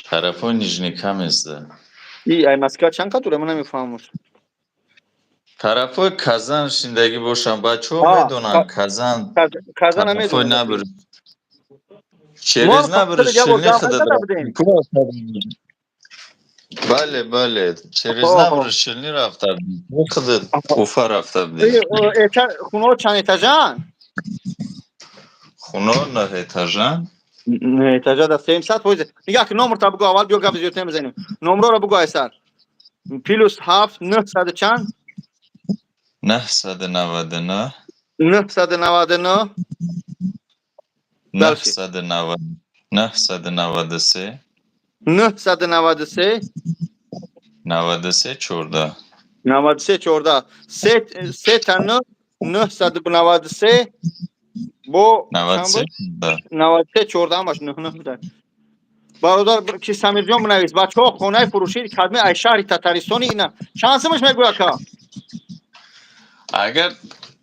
Тарафҳои Нижнекаместа. И ай Москва чанд қадр, ман намефаҳмам. Тарафҳои Казан шиндагӣ бошам, бачаҳо медонанд Казан. Казан. Тарафҳои намедонам. набер через набережный. Бале, бале, через набережный рафта будем, худ Уфа рафта будем. Хонаҳо чанд этажан? Хонаҳо нӯҳ этажан. Этажа да сеюм, 100%. Нигаҳ ки, номерта бугу аввал, биё, гап зиёд намезанем, номрора бугу айсар. +7 900 чанд? 999. 999. 993. 993. 93 14. 93 14. Се та нӯ, 993 бо 93. 93 14, ҳамаш нӯ нӯ буда. Бародар, ки Самирҷон, бинавис. Бачаҳо, хонаи фурӯшӣ кадме, ай шаҳри Татаристони, ина чанд сумаш мегӯя, ака? Агар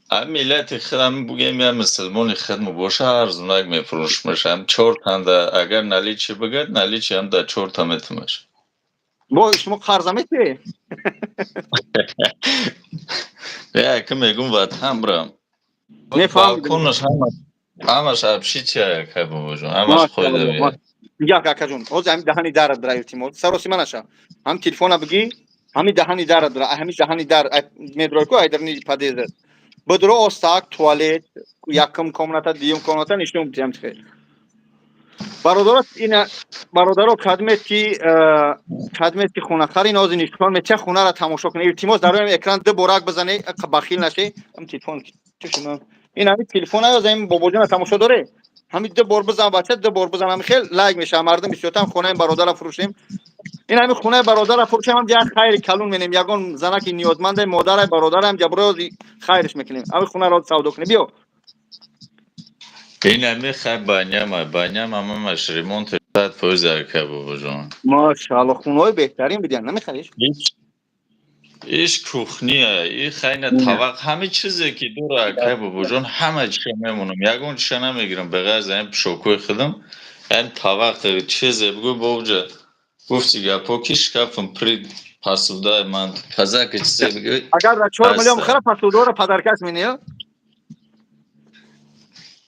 ам миллати худам бугем, я мусулмони худмо боша, арзунак мефурӯшмаш. Ам чортанда, агар наличный бигӯяд, наличный ам да чорта метумаш. Бо шумо қарза метиҳед? Яка мегум, ватан брам. Балконаш ҳамаш общежития, ака Бобоҷон, ҳамаш қоидавия. Як, акаҷон, ҳозир ҳами даҳани дара дра, илтимос, саросима наша, ҳам телефона бигӣ, ҳами даҳани дара дра, ҳами даҳани дар медрой ку, айдарни подъезд бидро, остак, туалет, якум комната, дуюм комната нишон бидиҳам. Хел, бародаро, ина бародаро, кадмет ки хонахар, ин ҳозир нишон метиҳа, хонаро тамошо кунед. Илтимос, дар рӯи экран ду борак бизане, бахил нашед. Ҳам телефон, ин ҳами телефон ҳозир ин Бобоҷона тамошо доре, ҳами ду бор бизан, бача, ду бор бизан, ҳами хел лайк мешава. Мардум бисёртам хонаи бародара фурӯшем, ин ҳами хонаи бародара фурӯшем, ҳам як хайри калон менем. Ягон занаки ниёзманде, модарай, бародарам ҷаброи хайриш мекунем. Ҳами хонаро савдо кунем, биё. Ин ҳами хай баняма, баняма, ҳамаш ремонт 100%, ака Бобоҷон. Машаалло, хонаҳои беҳтарин бидиҳан, намехариш? Иш кухня, и хайна тавақ, ҳами чизе ки дора, акай Бобоҷон, ҳама чиша мемонам, ягон чиша намегирам, ба ғайр аз ҳамин пӯшокҳои худам, ҳамин тавақ, чизе бигӯ. Бобоҷа, гуфти гапҳо ки шкафам при посудаи ман казаки, чизе бигӯ. Агар дар 4 миллион бихара, посударо подаркаш менеё.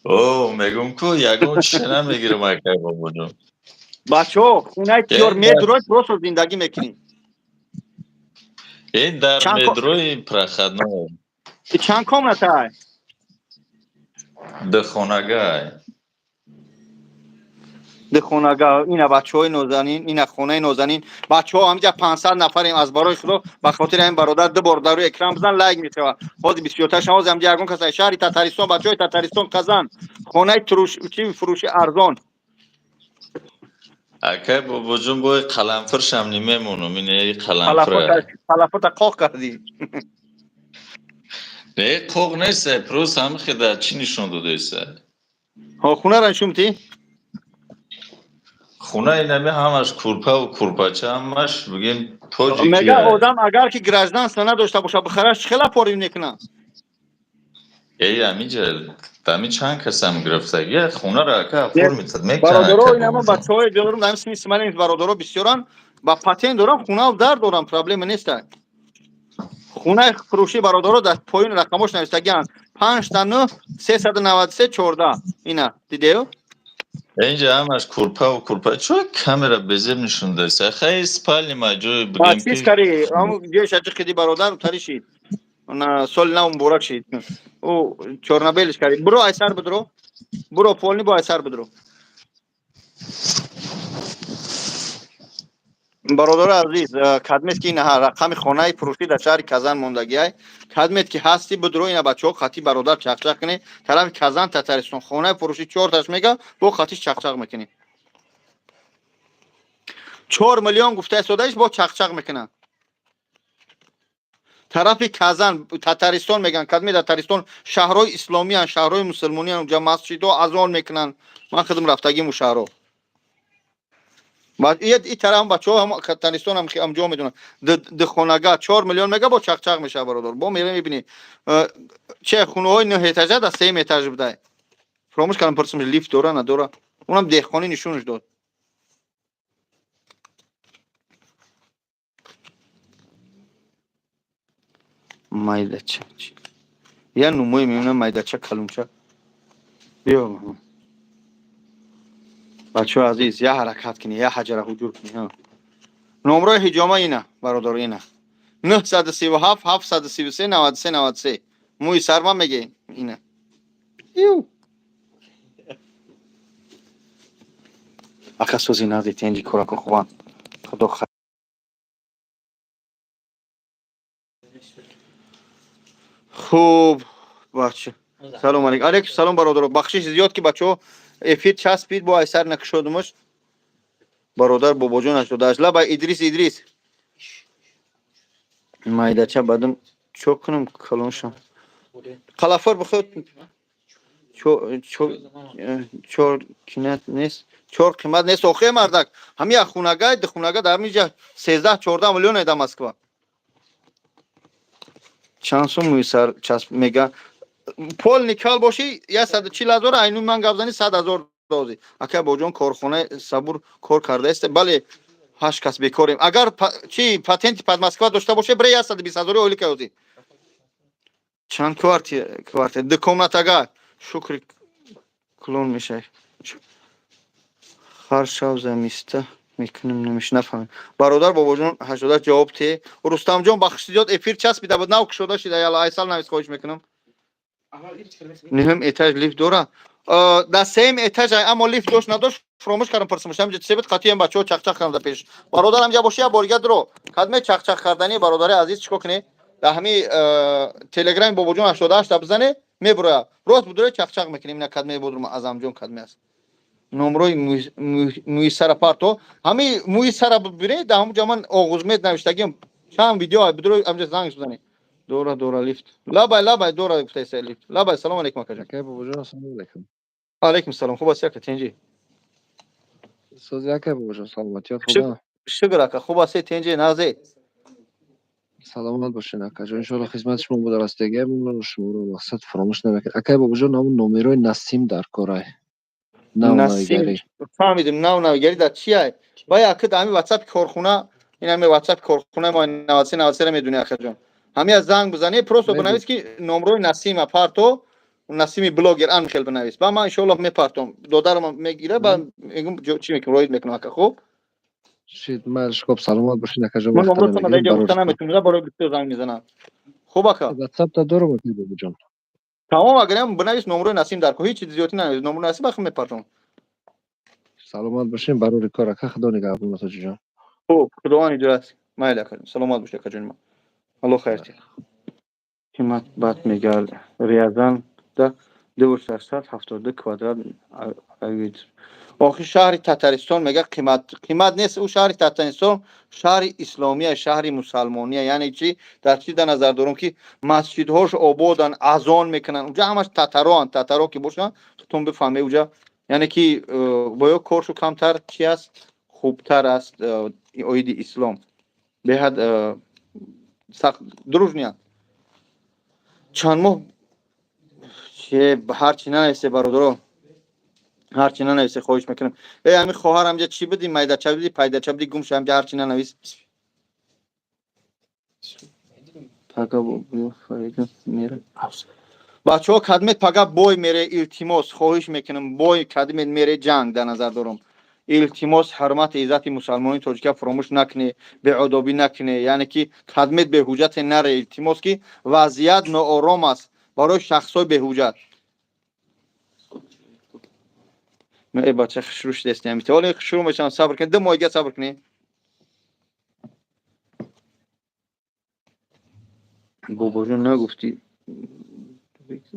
О, мегум ку, ягон чиша намегирам, акай Бобоҷон. Бачаҳо, хонаи тиёр медурод, просто зиндагӣ мекунӣ. Ин дар метрои проходной. Чанд комната? Духонагай. Дихонага ина, бачаҳои нозанин, ина хонаи нозанин. Бачаҳо, ҳамиҷа 500 нафарем. Аз барои Худо, ба хотири ҳамин бародар ду бор дар рӯи экран бизан, лайк мешавад. Ҳозир бисёртар шава. Ҳозир ҳамиҷа ягон кас аз шаҳри Татаристон, бачаҳои Татаристон, Казан, хонаи чи фурӯши арзон. Акай Бобоҷон, бой қаламфиршам немемонам, ин қаламфира. Қаламфирта қоқ кардӣ. Не, қоқ нест, просто ҳами хеда чӣ нишон додаиса. Ҳо, хонаро нишон медиҳӣ? Хона инами ҳамаш курпаву курпача, ҳамаш бигем тоҷики. Мега одам агар ки гражданство надошта боша, бихараш, чӣ хела порив мекунад? Эй, амиҷа ами чанд касам гирифтаги хонаро, ака, оформить мекунад. Бародаро, инама бачаҳои дорум дар сини Смоленск, бародаро бисёран ба патент дорам, хунав дар дорам, проблема неста. Хонаи фурӯшӣ, бародаро, дар поёни рақамош навиштагианд: 5 9 393 14. Ина дидею. Инҷа ҳамаш курпаву курпа. Чо камера безеб нишон даста? Хай, спальни ма ҷои бигем. Чиз кари, ҷои шаҷи қиди, бародар, тари шид. Соли нав муборак шид. Ӯ чёрно-белый ш кари. Буро, айсар бидро, буро полни, бо айсар бидро. Бародари азиз, кадмет ки ина рақами хонаи фурӯшӣ дар шаҳри Казан мондагиай. Кадмет ки ҳасти, бидро, ина бачаҳо хати бародар чақчақ кунӣ. Тарафи Казан, Татаристон, хонаи фурӯшӣ чорташ мега, бо хатиш чақчақ мекунӣ. 4 миллион гуфта истодаиш, бо чақчақ мекунад. Тарафи Казан, Татаристон меган. Кадми Татаристон шаҳрҳои исломиян, шаҳрҳои мусулмониян, унҷа масҷидҳо, азон мекунанд. Ман худам рафтагим у шаҳрҳо. И тараф бачаҳо ҳам Татаристон ҳам ҷо медонанд. Дихонага 4 миллион мега, бо чақчақ мешавад, бародар. Бо мере мебинӣ, че хонаҳои нӯҳ этажа дар сеюм этаж будай. Фаромӯш кардам пурсам, лифт дора, надора. Унам деҳқонӣ нишонаш дод. Майдача я нумои мемонам, майдача, калунча. Биё, бачаҳои азиз, я ҳаракат кунӣ, я ҳаҷара ҳуҷур кунӣ. Номрои ҳиҷома ина, бародаро, ина: 937 733 93 93. Мӯи сарма меге, ина. Ю ака, сози нази, тенҷи, корако хубанд, Худо. Хуб, бача, салом алейкум. Алейкум салом, бародаро. Бахшиш зиёд, ки бачаҳо эфир часпид, бо айсар накушодумаш. Бародар Бобоҷон 88. Лаба, Идрис, Идрис, майдача бадам чо кунам, калоншам қалафор бихӯд. Чор кинат нест, чор қимат нест. Охе, мардак, ҳами як хунага, дихунага дар ҳамиҷа 13-14 миллион дар Москва. Чанд сум мӯйсар часп мега? Пол никал боши, 140 000. Айну ман гап зани, 100 000 дози. Ака Боҷон, корхонаи Сабур кор кардааст? Бале, ҳашт кас бекорем. Агар чи патенти Подмосква дошта боше, бре, 120 000 ойлика ёзи. Чанд квартира? Ду комнатага. Шукри, клон мешавӣ. Ҳар шав замиста мекунем, намеш нафаҳмем. Бародар Бобоҷон 88, ҷавоб те. Рустамҷон, бахши зиёд, эфир часпида буд, нав кушода шида. Яла, айсал навис, хоҳиш мекунам. Нӯҳум этаж лифт дора? Дар сеюм этаж, аммо лифт дошт, надошт, фуромӯш кардам пурсамаш. Ҳамҷа чизе буд, қатъиян бачаҳо чақчақ кардам дар пеш. Бародар, ҳамҷа боши, як борига дуро кадме чақчақ кардани. Бародари азиз, чикор кунӣ? Дар ҳами телеграми Бобоҷон 88 бизане, мебуроя. Рост будуре, чақчақ мекунем. Ина кадме будрум, Азамҷон, кадме аст номрои мӯи сара парто. Ҳами мӯи сара бибире, дар ҳамуҷа ман оғузмед навиштагиам, чанд видео будуро, ҳамҷа занг бизане. Дора, дора лифт. Лабай, лабай, дора гуфтаиса лифт. Лабай, салом алейкум, акаҷон. Акай Бобоҷон, ассалому алайкум. Алейкум салом. Хуб аст, ака, тенҷи? Сози, акай Бобоҷон, саломатиёт хуб? Шукр, ака, хуб аст, тенҷи, назе? Саломат бошед, акаҷон. Иншоалло, хизмати шумо буда растагиам, шуморо мақсад фаромӯш намекунед. Акай Бобоҷон, ҳамун номерои Насим дар корай. Нав навигарӣ. Фаҳмидем, нав навигарӣ дар чия? Вай ака, дар ҳами ватсапи корхона, ин ҳами ватсапи корхона мо 93 93 медонӣ, акаҷон. Ҳами аз занг бизанӣ, просто бинавис, ки номрои Насима парто, Насими блогер, ан хел бинавис. Ба ман иншоаллоҳ мепартом. Додарам мегира, ба мегум, чӣ мекунам, роид мекунам, ака, хуб? Шид, майли, хуб, саломат бошед, акаҷон. Ман номротона дар инҷа гуфта наметунам, барои бисёр занг мезанам. Хуб, ака? Ватсапта дорам, акай Бобоҷон. Тамом, агарам бинавис номрои Насим дар ко, ҳеҷ чизи зиёдӣ нанавис, номрои Насим, ахи мепартом. Саломат бошем, барори кор, ака, худо нигаҳбон, Тоҷиҷон. Хуб, худованд ҳидоят. Майли, акаҷон, саломат бошед, акаҷони ман, алло хайр. Қимат бад мегард. Рязанда 2672 квадрат. Охи, шаҳри Татаристон мега қимат, қимат нест. Ӯ шаҳри Татаристон шаҳри исломия, шаҳри мусалмония. Яъне чи, дар чи дар назар дорам, ки масҷидҳош ободан, азон мекунанд. Уҷа ҳамаш татароанд. Татаро ки бошанд, худтон бифаҳме, уҷа яъне ки бо ё коршу камтар чи аст, хубтар аст. Оиди ислом беҳад сахт дружный анд. Чанд моҳ ҳарчи нанависе, бародаро, ҳарчи нанависе, хоҳиш мекунам. Э, ҳами хоҳар, ҳамҷа чӣ бидӣ, майдача бидӣ, пайдача бидӣ, гум ша, ҳамҷа ҳарчи нанавис. Пага мера, бачаҳо, кадмет пага бой мере. Илтимос, хоҳиш мекунам, бой кадмет мере, ҷанг дар назар дорам. Илтимос, ҳурмати иззати мусалмони тоҷика фуромӯш накунӣ, беодобӣ накунӣ, яъне ки кадмет беҳуҷҷате наре. Илтимос, ки вазъият ноором аст барои шахсҳои беҳуҷҷат. Э, бача, хушрӯ шудест. Ҳоле хушрӯ мешавам, сабр кунед, 2 моҳ дига сабр кунед. Бобоҷон, нагуфтӣ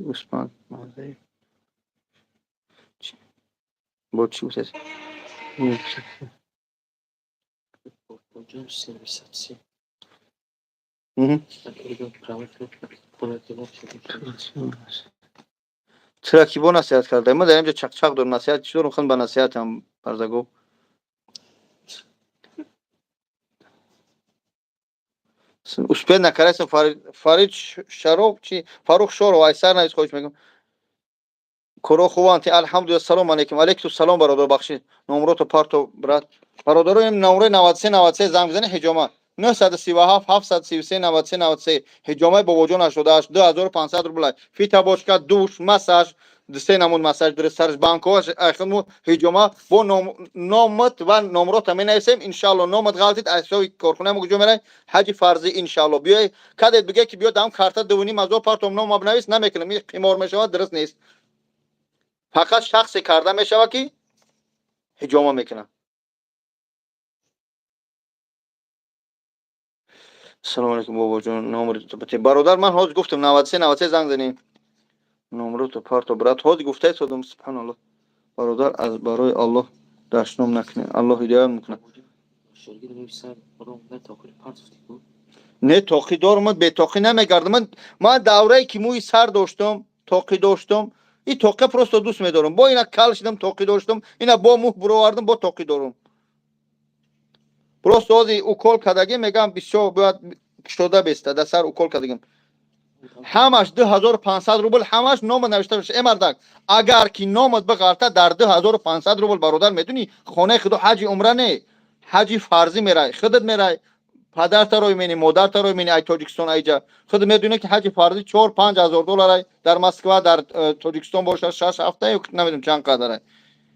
гӯспанд бо чӣ гуфтаст? Бобоҷон, 73. Чира ки бо насиҳат карда? Ма дар инҷа чақчақ дорам, насиҳат чӣ дорам? Хан, ба насиҳатам барзаго. Успеть накардастам. Фарид Шаров чи, Фарух Шоров, айсар навис, хоҳиш мекунам. Коро хубанд, алҳамдулилла. Салом алейкум. Алейкум салом, бародар, бахшид. Номрото парто, брат. Бародаро, им номрои 93 93 занг бизанед, ҳиҷома 937 733 93 93. Ҳиҷомаи бобоҷон 88 2500 рубла. Фитобочка, душ, массаж, се намуд массаж дорад, сараш банкоаш айхмо ҳиҷома. Бо номат ва номрота менависем, иншаалло. Номат ғалтид, аз ҳисоби корхонаи мо куҷо мерай? Ҳаҷи фарзӣ, иншаалло. Биёй, кадет биге ки биё дам карта 2500 партом, нома бинавис, намекунам. Ин қимор мешавад, дуруст нест. Фақат шахсе карда мешавад, ки ҳиҷома мекунад. Ассалому алайкум, бобоҷон, номри бародар, ман ҳозир гуфтам, 93 93 занг занем. Номрото парто, брат, ҳозир гуфтаи содам. Субҳаналлоҳ. Бародар, аз барои Аллоҳ дашном накунед, Аллоҳ ҳидоят мекунад. Не, тоқӣ дорам, бетоқӣ намегардам. Ман даврае ки мӯи сар доштам, тоқӣ доштам. И тоқия просто дӯст медорам. Бо ина кал шидам, тоқӣ доштам, ина бо мӯҳ буровардам, бо тоқӣ дорам. Просто ҳозир укол кардагӣ, мегам, бисёр бояд кушода беста дар сар. Укол кардагим, ҳамаш 2500 рубл, ҳамаш номат навишта боша. Э, мардак, агар ки номат биғалта дар 2500 рубл, бародар, медунӣ, хонаи худо ҳаҷи умра не, ҳаҷи фарзӣ мерай, худат мерай, падартаро мени, модартаро мени, ай Тоҷикистон, айҷа худ медунӣ, ки ҳаҷи фарзӣ 4-5 ҳазор долларай дар Москва, дар Тоҷикистон боша шаш ҳафта ё намедонам чанд қадарай.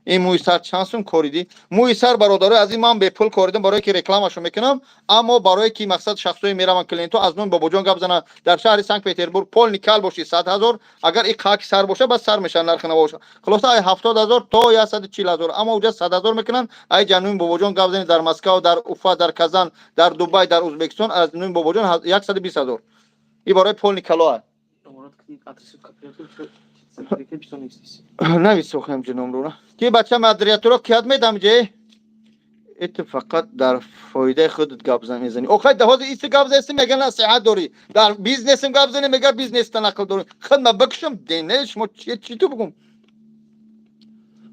Ин мӯи сар чанд сум коридӣ? Мӯи сар, бародарои азиз, ман бепул коридам, барое ки рекламашо мекунам, аммо барое ки мақсад шахсое мераванд, клиентҳо аз номи бобоҷон гап зананд. Дар шаҳри Санкт Петербург полный кал боши, 100 000. Агар и қаки сар боша, бас сар мешавад нархи наво боша. Хулоса, ай 70 000 то 140 000, аммо уҷа 100 000 мекунанд. Ай ҷа номи бобоҷон гап занед дар Москва, дар Уфа, дар Казан, дар Дубай, дар Узбекистон, аз номи бобоҷон 120 000. И барои полный калоа. Нависохам ҷиномруна ки бача модератора кият медам ҷе. Это фақат дар фоидаи худат гап мезанӣ. Охай, ҳозир иси гап заси, мега насиҳат дорӣ, дар бизнесим гап зани, мега бизнеста нақл дорӣ. Худма бикушам дене, шумо чӣ ту бугум?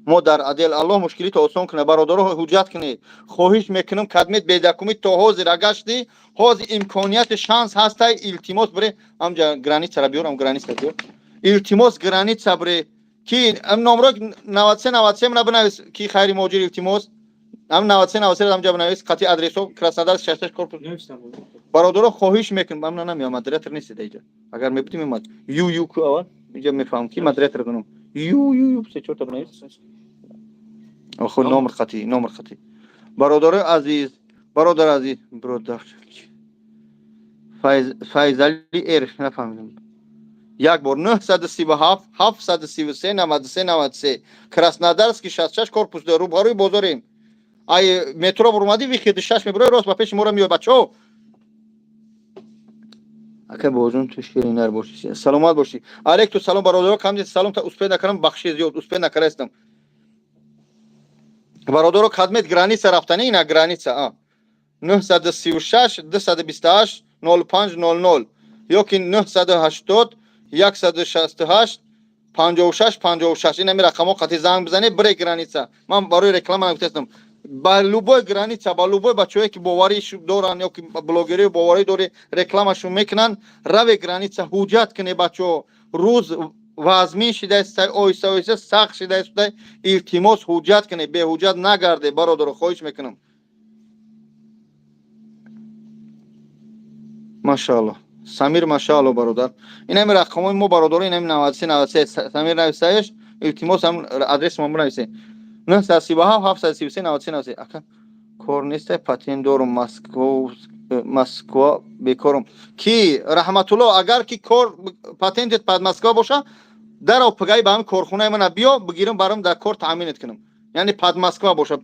Мо дар адел, Аллоҳ мушкилито осон кунад. Бародаро, ҳуҷҷат кунед, хоҳиш мекунам. Кадмет бедакумӣ то ҳозир агашти, ҳозир имконияти шанс ҳастай. Илтимос, бире амҷа, границара биёрам, граница биёр. Илтимос, граница бире, ки номро 93 93 мана бинавис, ки хайри муҳоҷир. Илтимос, ам 93 93 амҷа бинавис, қати адресо, Краснодар, 66 корпус. Бародаро, хоҳиш мекунам. Амна намеям, модератор нест иҷа. Агар мебудим, мемад. Ю ю ку аввал иҷа мефаҳмам, ки модератор дунам. Ю ю ю се чорта бинавис. Охо, номер хати, номер хати. Бародарои азиз, бародар азиз, бародар Файзали эр, нафаҳмидам. Як бор: 937 733 93 93. Краснодарский 66, корпус 2, рӯбарӯи бозорем. Ай метро бурмадӣ, выход и 6 мебурои, рост ба пеши моро меои, бачаҳо. Ака бобоҷон, ту ширинар бошӣ, саломат бошӣ. Алейкум салом, бародаро. Камди салом та успеть накардам, бахши, зиёд успеть накардаистам, бародаро. Кадмет граница рафтани, ина граница а 936 228 05 00 ёки 980 168 56 56. Ин ҳами рақамҳо қати занг бизанед, бире граница. Ман барои реклама нагуфтаистам. Ба любой граница, ба любой бачаҳое ки боварӣ доранд ё ки блогерии боварӣ дори, рекламашон мекунанд, раве граница, ҳуҷҷат куне, бачаҳо. Рӯз вазмин шидааст, оҳиста оҳиста сахт шидааст. Илтимос, ҳуҷҷат куне, беҳуҷҷат нагарде, бародаро, хоҳиш мекунам. Машаалло, Самир, машаалло, бародар. Ин ҳами рақамҳои мо, бародаро, ин ҳами 93 93. Самир нависаеш, илтимос, ҳам адреси мо бинависе: 937 733 93 93. Ака, кор нестай, патент дорум, Москва бекорум. Ки Раҳматулло, агар ки кор патентет под Москва боша, дарав пагаи ба ҳами корхонаи мана биё, бигирам, барам дар кор таъминет кунам. Яъне под Москва боша,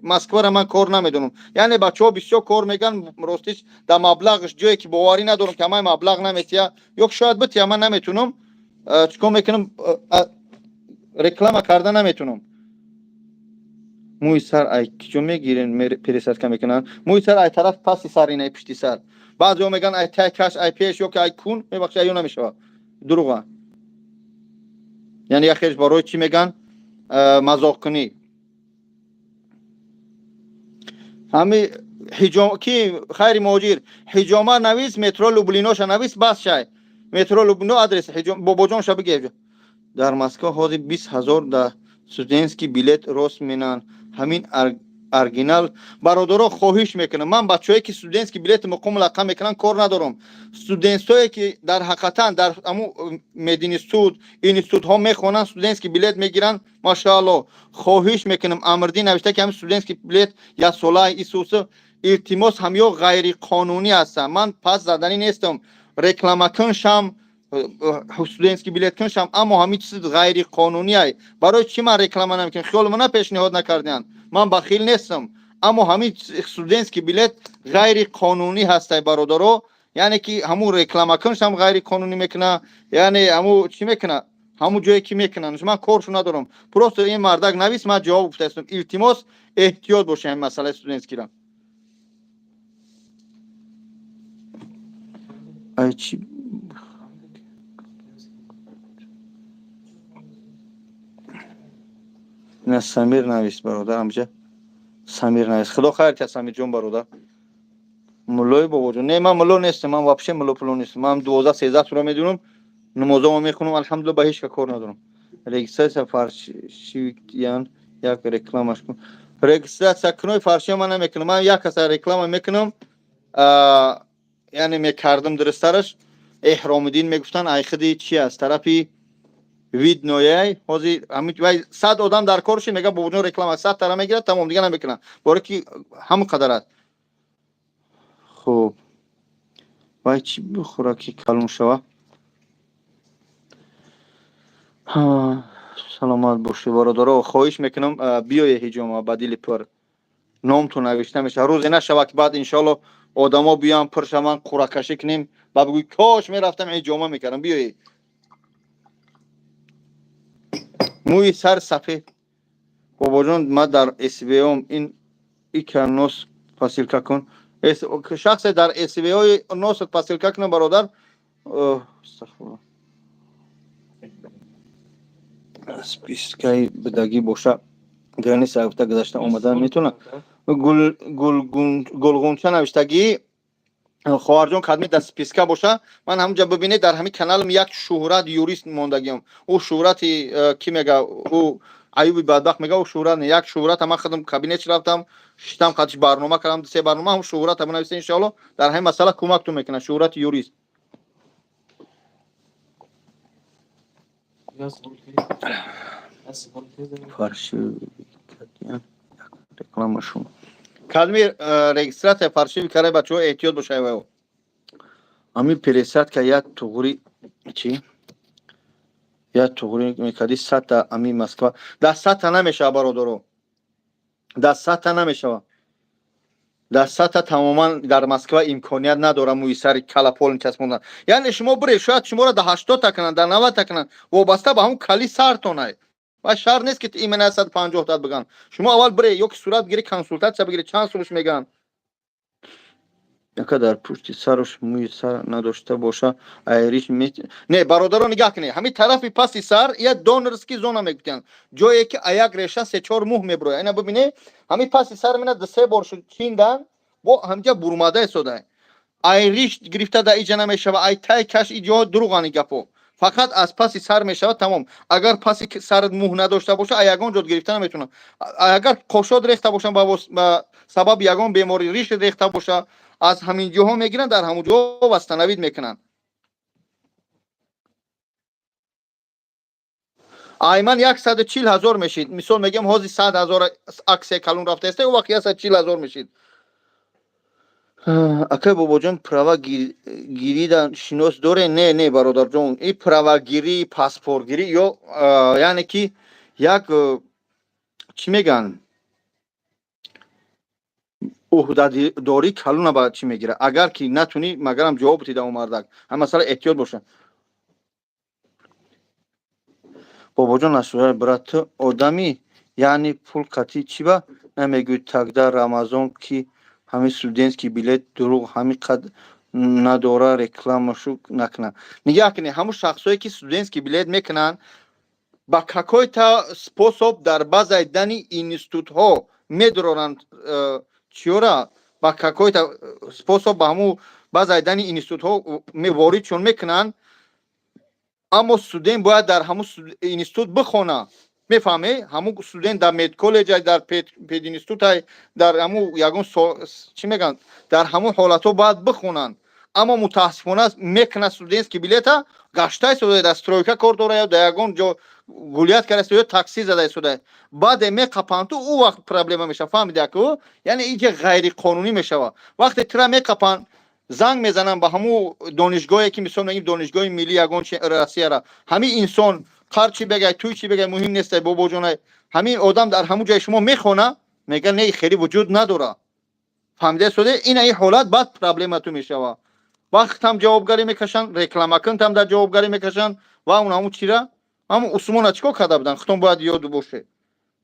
Москвара ман кор намедонам. Яъне бачаҳо бисёр кор меган, ростиш дар маблағш ҷое ки боварӣ надорам, ки ҳамаи маблағ наметия ё шояд бития, ман наметунам. Чикор мекунам, реклама карда наметунам. Мӯи сар ай киҷо мегирен, пересадка мекунанд? Мӯи сар ай тараф паси сар, ин ай пишти сар. Баъзеҳо мегӯянд ай тай каш, ай пеш ё ки ай кун, мебахши, аю намешавад, дурӯға. Яъне яхеш барои чӣ мегӯянд, мазоқкунӣ. Ҳами ҳиҷом ки хайри муҳоҷир ҳиҷома навис, метро Люблиноша навис, бас шай, метро Люблино адрес ҳиҷом бобоҷонша бигев. Дар Москва ҳозир 20 000 да студентский билет рост менанд, ҳамин оригинал. Бародаро, хоҳиш мекунам, ман бачаҳое ки студентский билети муқом лақа мекунанд кор надорам. Студентҳое ки дар ҳақиқатан дар ҳамун мединститут, институтҳо мехонанд, студентский билет мегиранд, машаалло. Хоҳиш мекунам, Амрдин навишта ки ҳамин студентский билет яксола исусу, илтимос, ҳамё ғайриқонунӣ ҳастанд. Ман пас заданӣ нестам, рекламакун шам, студентский билет кун шам, аммо ҳамин чиз ғайриқонунӣ ай. Барои чӣ ман реклама намекунам? Хиёли мана пешниҳод накардианд, ман бахил нестам, аммо ҳамин студентский билет ғайриқонунӣ ҳастай, бародаро. Яъне ки ҳамун рекламакунш ҳам ғайриқонунӣ мекуна, яъне ҳамун чӣ мекуна, ҳамун ҷое ки мекунанд, ман коршу надорам. Просто ин мардак навис, ман ҷавоб гуфтаистам. Илтимос, эҳтиёт бошед ҳамин масъалаи студентский ра. Ай чӣ ина Самир навис, бародар, ҳамҷа Самир навис. Худо хайр тия, Самирҷон, бародар. Муллои бобоҷон, не, ман мулло нестам, ман вообще мулло пуло нестам. Ман 12 13 сура медонам, намозомо мехонам, алҳамдулилла, ба ҳеҷ ка кор надорам. Регистрация фаршивикян, як рекламаш кун. Регистрация кунои фаршия ман намекунам, ман як каса реклама мекунам, яъне мекардам, дурусттараш Эҳромиддин мегуфтанд, айхиди чи аст, тарафи виднояй. Ҳозир ҳамин вай 100 одам дар кор шид, мега бобоҷон реклама 100 тара мегирад, тамом, дига намекунад, боре ки ҳамон қадар аст. Хуб, вай чӣ бихӯра ки калон шава? Саломат бошед, бародаро. Хоҳиш мекунам, биёе ҳиҷома, ба дили пур номтон навишта мешавад. Рӯзе нашавад ки баъд иншоалло одамо биёянд, пур шаванд, қуръакашӣ кунем ба бигӯй: кош мерафтам, ҳиҷома мекардам. Биёед. Мӯи сар сафед, бобоҷон, ман дар СВОм, ин ика нос посылка кун. Шахсе дар СВОи носат посылка кунам, бародар. Астағфируллоҳ. Списка и бидагӣ боша, граница гуфта гузашта омадан метавонад. Гулғунча навиштагӣ, хоҳарҷон, кадме дар списка боша, ман ҳамунҷа бибинед. Дар ҳамин каналам як Шӯҳрат юрист мондагиам. Ӯ Шӯҳрати кӣ мега, ӯ Аюби бадбахт мега, ӯ Шӯҳрат не, як Шӯҳрата ман худам кабинетш рафтам, шиштам, қадиш барнома кардам, се барнома. Ҳам Шӯҳрата бинависа, иншоалло дар ҳамин масъала кӯмактон мекунад Шӯҳрати юрист. Рекламашон кадми регистрация фаршиви карай, бачаҳо, эҳтиёт бошай. Ваё ами пересадка як туғри чӣ. Я туғри мекардӣ 100 та ами Москва дар 100 та намешава, бародаро, дар 100 та намешава, дар 100 та тамоман дар Москва имконият надорам мӯи сари калаполин часпондан. Яъне шумо бире, шояд шуморо дар 80 та кунанд, дар 90 та кунанд, вобаста ба ҳамун кали сартонай ва шарт нест, ки именно 150 та биган. Шумо аввал бире ё ки сурат бигири, консултатсия бигири, чанд сумаш меган. Яка дар пушти саруш мӯи сар надошта боша, айриш не, бародаро, нигаҳ кунед, ҳамин тарафи паси сар я донорский зона мегӯянд, ҷое ки аяк реша се-чор мӯҳ мебурояд. Ина бибине, ҳамин паси сар мина ду-се бор шуд чиндан, бо ҳамҷа бурмада истода. Айриш гирифта да иҷа намешава, ай тай каш иҷо дуруғани гапо, фақат аз паси сар мешавад, тамом. Агар паси сарат мӯҳ надошта боша, а ягон ҷо гирифта наметавонад. Агар қошот рехта бошанд, ба сабаби ягон беморӣ риш рехта боша, аз ҳамин ҷоҳо мегиранд, дар ҳамон ҷо восстановить мекунанд. Айман 140 000 мешид. Мисол мегӯям, ҳозир 100 000 аксия калон рафтааста, ӯ вақт 140 000 мешид. Акай Бобоҷон, права гирида шинос доре? Не, не, бародарҷон, и правагирӣ, паспортгирӣ ё яъне ки як чӣ мегӯянд, ӯҳдадорӣ калона ба чӣ мегирад. Агар ки натунӣ, магарам ҷавоб дида он мардак. Ҳам масъала эҳтиёт боша. Бобоҷон, асура брат, ту одамӣ, яъне пул қатӣ чӣ ба намегӯӣ тогда Рамазон, ки ҳамин студентский билет дурӯғ ҳамин қад надора, рекламашу накунад. Нигаҳ кунед, ҳамун шахсое ки студентский билет мекунанд, ба какой-то способ дар базаи данные институтҳо медуроранд. Чиёра ба какой-то способ ба ҳамун базаи данные институтҳо воридшон мекунанд, аммо студент бояд дар ҳамун институт бихона, мефаҳме? Ҳамун студент дар медколлеҷ, дар пединститутай, дар ҳамун ягон чӣ мегӯянд, дар ҳамун ҳолатҳо бояд бихонанд. Аммо мутаассифона мекунад студентский билета, гашта истода, дар стройка кор дора ё дар ягон ҷо гулять карда ё такси зада истода. Баъде меқапанд, ту ӯ вақт проблема мешава, фаҳмиди? Яъне инҷа ғайриқонунӣ мешава. Вақте тура меқапанд, занг мезананд ба ҳамун донишгоҳе ки, мисол мегӯем, донишгоҳи миллии ягон Россияра, ҳамин инсон қар чӣ бегай, туй чӣ бегай, муҳим нестай, бобоҷонай, ҳамин одам дар ҳамун ҷои шумо мехона, мега не, хеле вуҷуд надора, фаҳмида истоде? Ина ин ҳолат баъд проблема ту мешава. Вақтам ҷавобгарӣ мекашанд, рекламакунтам дар ҷавобгарӣ мекашанд ва он ҳамун чира, ҳамун Усмона чӣ кор карда буданд, худтон бояд ёд боше.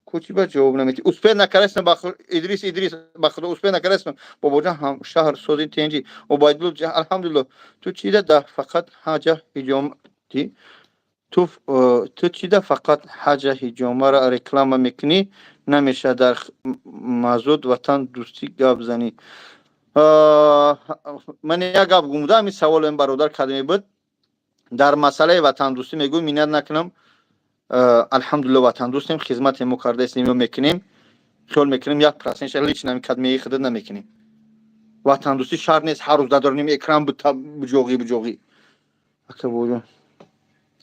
Кучи ба ҷавоб намети, успеть накарастам, Идрис, Идрис, ба худо успеть накарастам. Бобоҷон, ҳам шаҳр сози, тенҷи. Убайдулло, алҳамдулилло. Ту чида да фақат ҳаҷа ҳиҷомати, ту чида фақат ҳаҷа ҳиҷомара реклама мекунӣ? Намешавад дар мазуд ватан дӯстӣ гап занӣ. Ман як гап гумуда, ҳамин савол ин бародар кардаме буд дар масъалаи ватандӯстӣ. Мегӯй, миннат накунам, алҳамдулилло, ватандӯстем, хизмате мо кардаистем ё мекунем, хиёл мекунем, 1%-ша лично ҳамин кадмеи худат намекунем. Ватандӯстӣ шарт нест ҳар рӯз дар ними экран буҷоғӣ буҷоғӣ. Ака боҷон,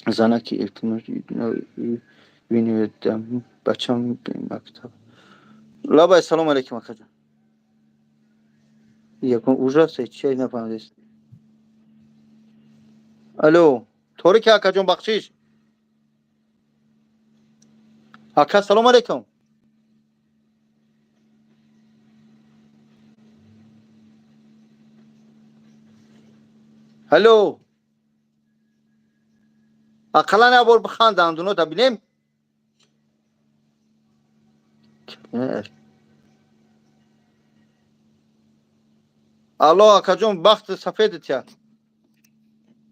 занаки илтимос бачам мактаб. Лабай, салому алейкум, акаҷон. Ягон ужас чи нафаҳмидест. Алло, торики, акаҷон, бахшиш. Ака, салому алейкум. Алло, ақаллан як бор биханд, дандунота бинем. Алло, акаҷон, бахти сафедат я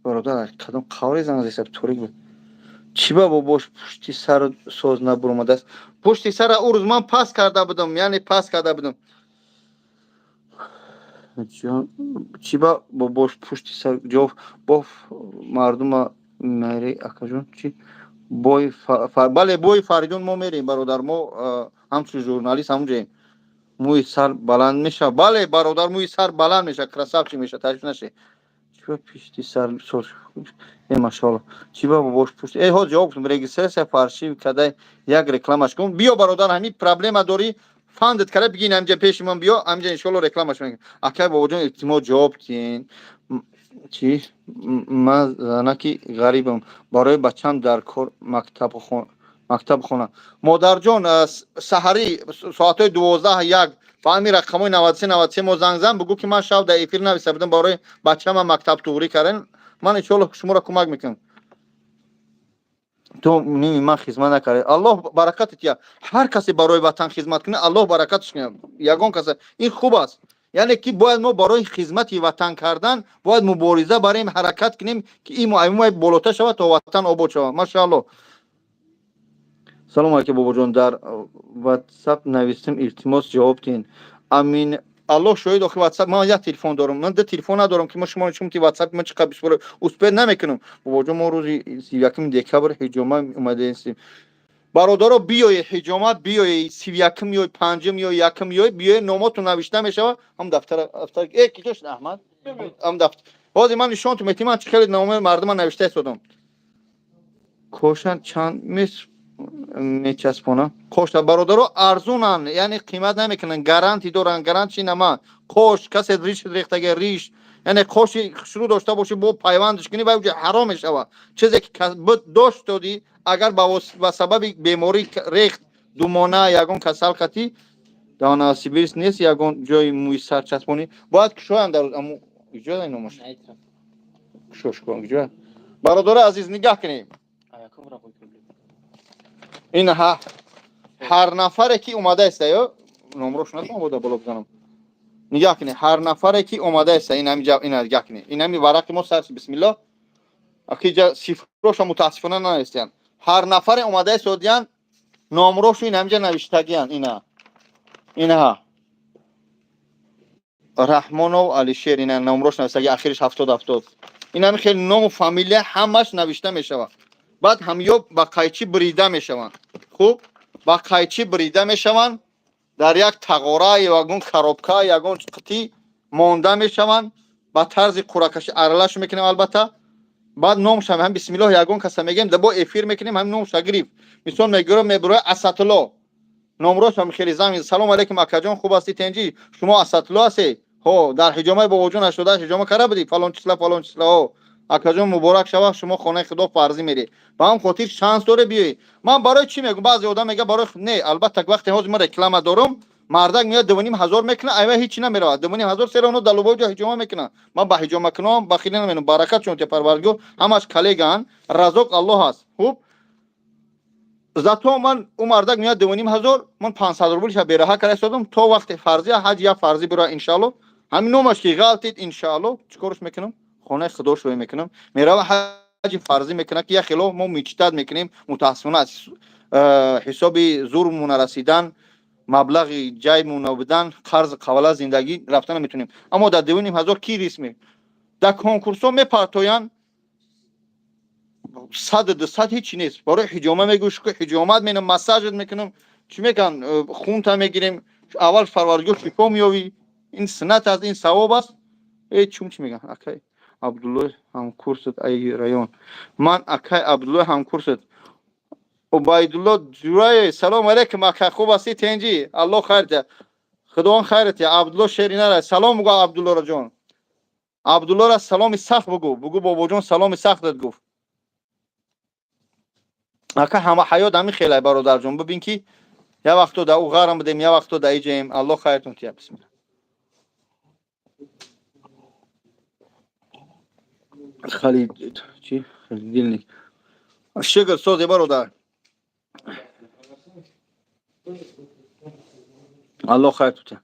бародар, кадом қаври занг зесаб, торик буд. Чӣ ба бобош пушти сару соз набуромадааст? Пушти сара ӯ рӯз ман пас карда будам, яъне пас карда будам. Чӣ ба бобош пушти сар ҷо боф мардума мере, акаҷон? Чӣ бой? Бале, бои Фаридун мо мерем, бародар, мо ҳамчун журналист ҳамунҷоем. Мӯи сар баланд мешавад? Бале, бародар, мӯи сар баланд мешавад, красавчик мешавад, ташвиш нашед. Чӣ ба пишти сар соз? Э, машоалло. Чӣ ба бобош пушти? Э, ҳозир ҷавоб кунам. Регистрация фарши кадай, як рекламаш кун. Биё, бародар, ҳамин проблема дорӣ, фандат кара, бигин, ҳамҷа пеши ман биё, ҳамҷа иншоалло рекламаш мекунам. Акай Бобоҷон, илтимос, ҷавоб диҳен. Чӣ? Ман занаки ғарибам, барои бачам дар кор мактабхона. Модарҷон, саҳарӣ соатҳои 12-1 ба ҳамин рақамҳои 93 93 мо занг зан, бугӯ, ки ман шаб дар эфир нависта будам, барои бачама мактаб туғрӣ кардем. Ман иншоалло шуморо кӯмак мекунам. То ними ман хизмат накарда, Аллоҳ баракатат я. Ҳар касе барои ватан хизмат кунад, Аллоҳ баракаташ кунад. Ягон каса ин хуб аст, яъне ки бояд мо барои хизмати ватан кардан бояд мубориза барем, ҳаракат кунем, ки ин муаймо болота шавад, то ватан обод шавад. Машаалло. Салом алейкум, бобоҷон, дар ватсап навистем, илтимос, ҷавоб диҳен. Амин. Аллоҳ шоҳид, охи ватсап ман як телефон дорам, ман ду телефон надорам, ки ма шумо нишон ки ватсап ман чӣ қадр бисёр успеть намекунам. Бобоҷон, мо рӯзи 31 декабр ҳиҷома омадаем. Бародаро, биёе ҳиҷома, биёе 31-м ё 5-м ё 1-м, ё биёе, номотон навишта мешавад. Ҳам дафтар, дафтар э киҷо шуд, Аҳмад? Ҳам дафтар ҳозир ман нишонтон метим. Ман чӣ хеле номи мардума навишта истодам. Кошан чанд мес мечаспонам? Қоша, бародаро, арзунанд, яъне қимат намекунанд, гарантӣ доранд. Гаранти нама қош касе риш рехтага, риш, яъне қоши хушрӯ дошта бошӣ, бо пайвандаш кунӣ, вай ҳаром мешавад. Чизе ки дошт додӣ, агар ба сабаби беморӣ рехт, думона, ягон касал қатӣ. Дар Новосибирск нест ягон ҷои мӯи сар часпонӣ? Бояд кушоянд дар аму куҷо номаш кушош кун, куҷо? Бародари азиз, нигаҳ кунем. Ин ҳар нафаре ки омада иста, ё номрош натавон бода боло бизанам. Нигаҳ кунед, ҳар нафаре ки омада иста, ин ҳами, ина нигаҳ кунед, ин ҳами варақи мо сар, бисмиллоҳ, акиҷа сифроша мутаассифона нанавистиянд. Ҳар нафаре омада истодиянд, номрошу ин ҳамиҷа навиштагиянд. Ина, инаҳа, Раҳмонов Алишер, ина номрош навиштаги, ахириш 70 70. Ин ҳами хеле ному фамилия ҳамаш навишта мешавад. Баъд ҳамё ба қайчӣ бирида мешаванд. Хуб, ба қайчӣ бирида мешаванд, дар як тағора, ягон коробка, ягон қитӣ монда мешаванд. Ба тарзи қуръакашӣ аралаш мекунем, албатта. Баъд номша ҳам, бисмиллоҳ, ягон каса мегем, бо эфир мекунем, ҳам номша гирифт. Мисол, мегӯра, мебуроя Асатулло, номрош ҳам хеле зам. Салом алейкум, акаҷон, хуб ҳастӣ, тенҷӣ? Шумо Асатулло ҳастед? Ҳо. Дар ҳиҷомаи бобоҷон 88 ҳиҷома карда будӣ, фалон числа, фалон числа? Ҳо. Акаҷон, муборак шава, шумо хонаи худо фарзӣ мерӣ, ба ҳам хотир шанс доре, биёӣ. Ман барои чӣ мегӯм? Баъзе одам мега, барои не, албатта, вақте ҳозир ман реклама дорам, мардак меояд, 2500 мекунад, айва ҳичи намеравад. 2500 сероно дар любой ҷо ҳиҷома мекунад. Ман ба ҳиҷомакунон бахилӣ намекунам. Баракат шон те, Парвардигор, ҳамаш коллегаанд, разоқ Аллоҳ аст. Хуб, зато ман ӯ мардак меояд 2500, ман 500 рублиша бераҳа карда истодам, то вақте фарзия ҳаҷ як фарзӣ бира, иншаалло. Ҳамин номаш ки ғалтид, иншаалло, чӣ корш мекунам? Хонаи худо шӯй мекунам. Мерава, ҳаҷи фарзӣ мекунад, ки як хело мо мечтать мекунем. Мутаассифона, аз ҳисоби зурму нарасидан, маблағи ҷайму набудан, қарз қавала зиндагӣ рафта наметонем. Аммо дар 2500 ки риск дар конкурсҳо мепартоянд, 100, 200 ҳичи нест. Барои ҳиҷома мегӯш, ҳиҷомат менам, массажат мекунам, чӣ мекунам, хунта мегирем, аввал Парвардигор шифо меёвӣ. Ин суннат аст, ин савоб аст. Э, чум чӣ мегӯян? Акай Абдуллои ҳамкурсат ай район. Ман акай Абдуллои ҳамкурсат Убайдулло Ҷурае. Салом алейкум, ака, хуб ҳастӣ, тенҷӣ? Аллоҳ хайр тия, Худованд хайр тия. Абдулло Шеринара салом бугӯ. Абдуллоро ҷон, Абдуллора саломи сахт бугӯ, бугӯ бобоҷон саломи сахт дад гуфт. Ака, ҳама ҳаёт ҳамин хелай, бародарҷон. Бибин, ки як вақто дар ӯ ғарм будем, як вақто дар иҷаем. Аллоҳ хайртон тия. Бисмилла. Халид чи холодильник шукр созе, бародар. Аллоҳ хайр тутя.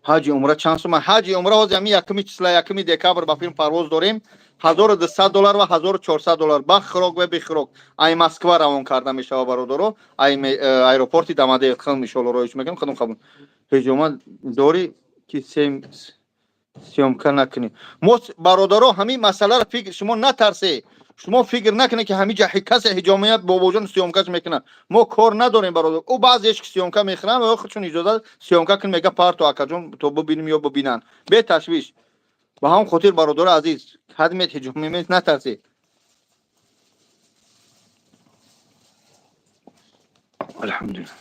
Ҳаҷи умра чанд сума? Ҳаҷи умра ҳозир ҳамин 1-уми числа, 1 декабр ба филм парвоз дорем, 1200 доллар ва 1400 доллар, ба хӯрок ва бехӯрок. Ай Москва равон карда мешава, бародаро, ай аэропорти Домодедово. Худам иншоалло роиш мекунам, худам қабул. Ҳиҷома дорӣ, ки съёмка накунӣ? Мо, бародаро, ҳамин масъаларо фикр, шумо натарсе, шумо фикр накунед, ки ҳамин ҷа касе ҳиҷомия бобоҷон съёмкаш мекунад. Мо кор надорем, бародар. Ӯ баъзееш ки съёмка мехӯранд ва худшон иҷозат съёмка кун мега, парто, акаҷон, то бибинем ё бибинанд, беташвиш. Ба ҳамон хотир, бародари азиз, ҳадмет ҳиҷомимет, натарсед. Алҳамдулилла.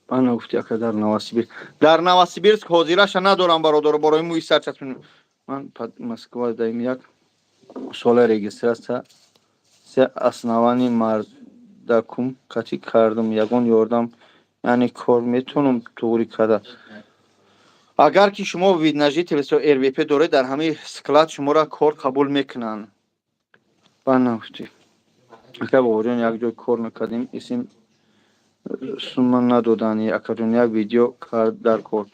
Бана гуфти, ака, дар Новосибирск, дар Новосибирск ҳозираша надорам, бародаро, барои мӯи сарчаспин. Ман Москва даим, як сола регистрация се основание мардакум кати кардум, ягон ёрдам, яъне кор метавонам туғри карда? Агар ки шумо вид на жительство, РВП доред, дар ҳамаи склад шуморо кор қабул мекунанд. Ба нагуфтӣ, ака Бобоҷон, як ҷой кор накардем, исм сумма надоданд. Акаҷон, як видео кард дар кор.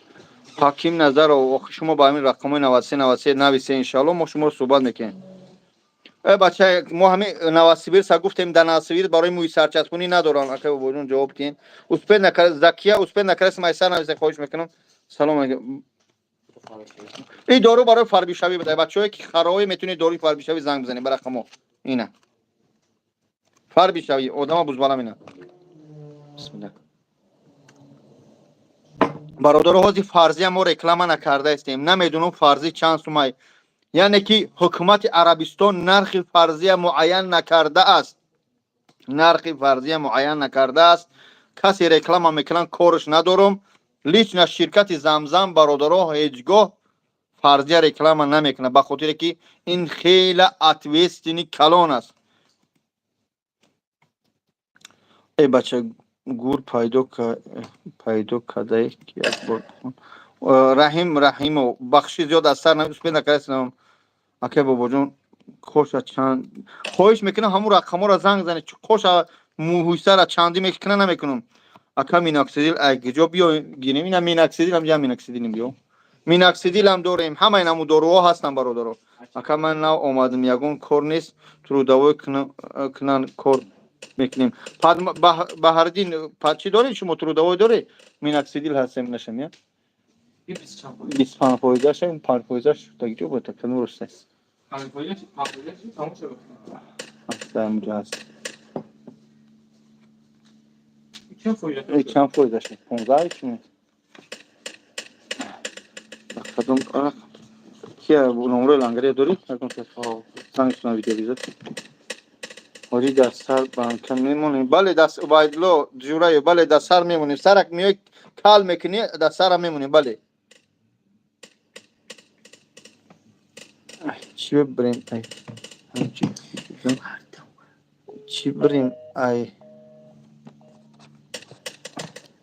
Ҳаким Назаров, охи шумо ба ҳамин рақамҳои 93 93 нависе, иншаалло мо шуморо суҳбат мекунем. Э бача, мо ҳамин Новосибирса гуфтем, дар Новосибирск барои мӯи сарчаспонӣ надоранд. Ака Бобоҷон, ҷавоб диҳем. Успеть накард Закия, успеть накард, майсар нависе, хоҳиш мекунам. Салом алейкум. Ин дору барои фарбишавӣ буда. Бачаҳое ки хароӣ, метавонед доруи фарбишавӣ занг бизанед ба рақамҳо. Ина фарбишавӣ одама бузбалам ина. Бисмилла. Бародаро, ҳозир фарзия мо реклама накардаистем, намедонам фарзӣ чанд сумай. Яъне ки ҳукумати Арабистон нархи фарзия муайян накардааст, нархи фарзия муайян накардааст. Касе реклама мекунанд, корш надорам. Лично ширкати Замзам, бародаро, ҳеҷ гоҳ фарзия реклама намекунад, ба хотире ки ин хеле ответственный калон аст. Э бача, гур пайдо кардае ки як бор. Раҳим Раҳимов, бахши зиёд, аз сар успеть накардам. Акай Бобоҷон, коша чанд? Хоҳиш мекунам, ҳамун рақамҳоро занг занед. Коша муҳисара чандӣ мекунам, намекунам. Ака, миноксидил ай куҷо биё гирем? Ина миноксидил ҳам ҷа, миноксидилим биё, миноксидилам дорем, ҳамаи наму доруҳо ҳастанд, бародаро. Ака, ман нав омадам, ягон кор нест, трудовой кунан, кор мекунем. Баҳриддин, чӣ доред шумо, трудовой доред? Миноксидил ҳастем, нашам я 25 фоизаш, 5 фоизаш ҷо бояд кану рост аст, ҳаст ҳаст. Чанд фоизаш? 15 чи кадом? Кия номрои лангария дорӣ? Занг видео. Ҳоҷи, дар сар банка мемонем? Бале, даст Убайдулло Ҷураев, бале, дар сар мемонем. Сарак меои, кал мекунӣ, дар сара мемонем, бале. Чӣ бирем? Чӣ бирем? Ай,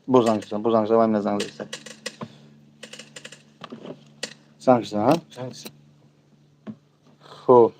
боз занг зан, боз занг зан, вай занг зан, занг зан. Хуб.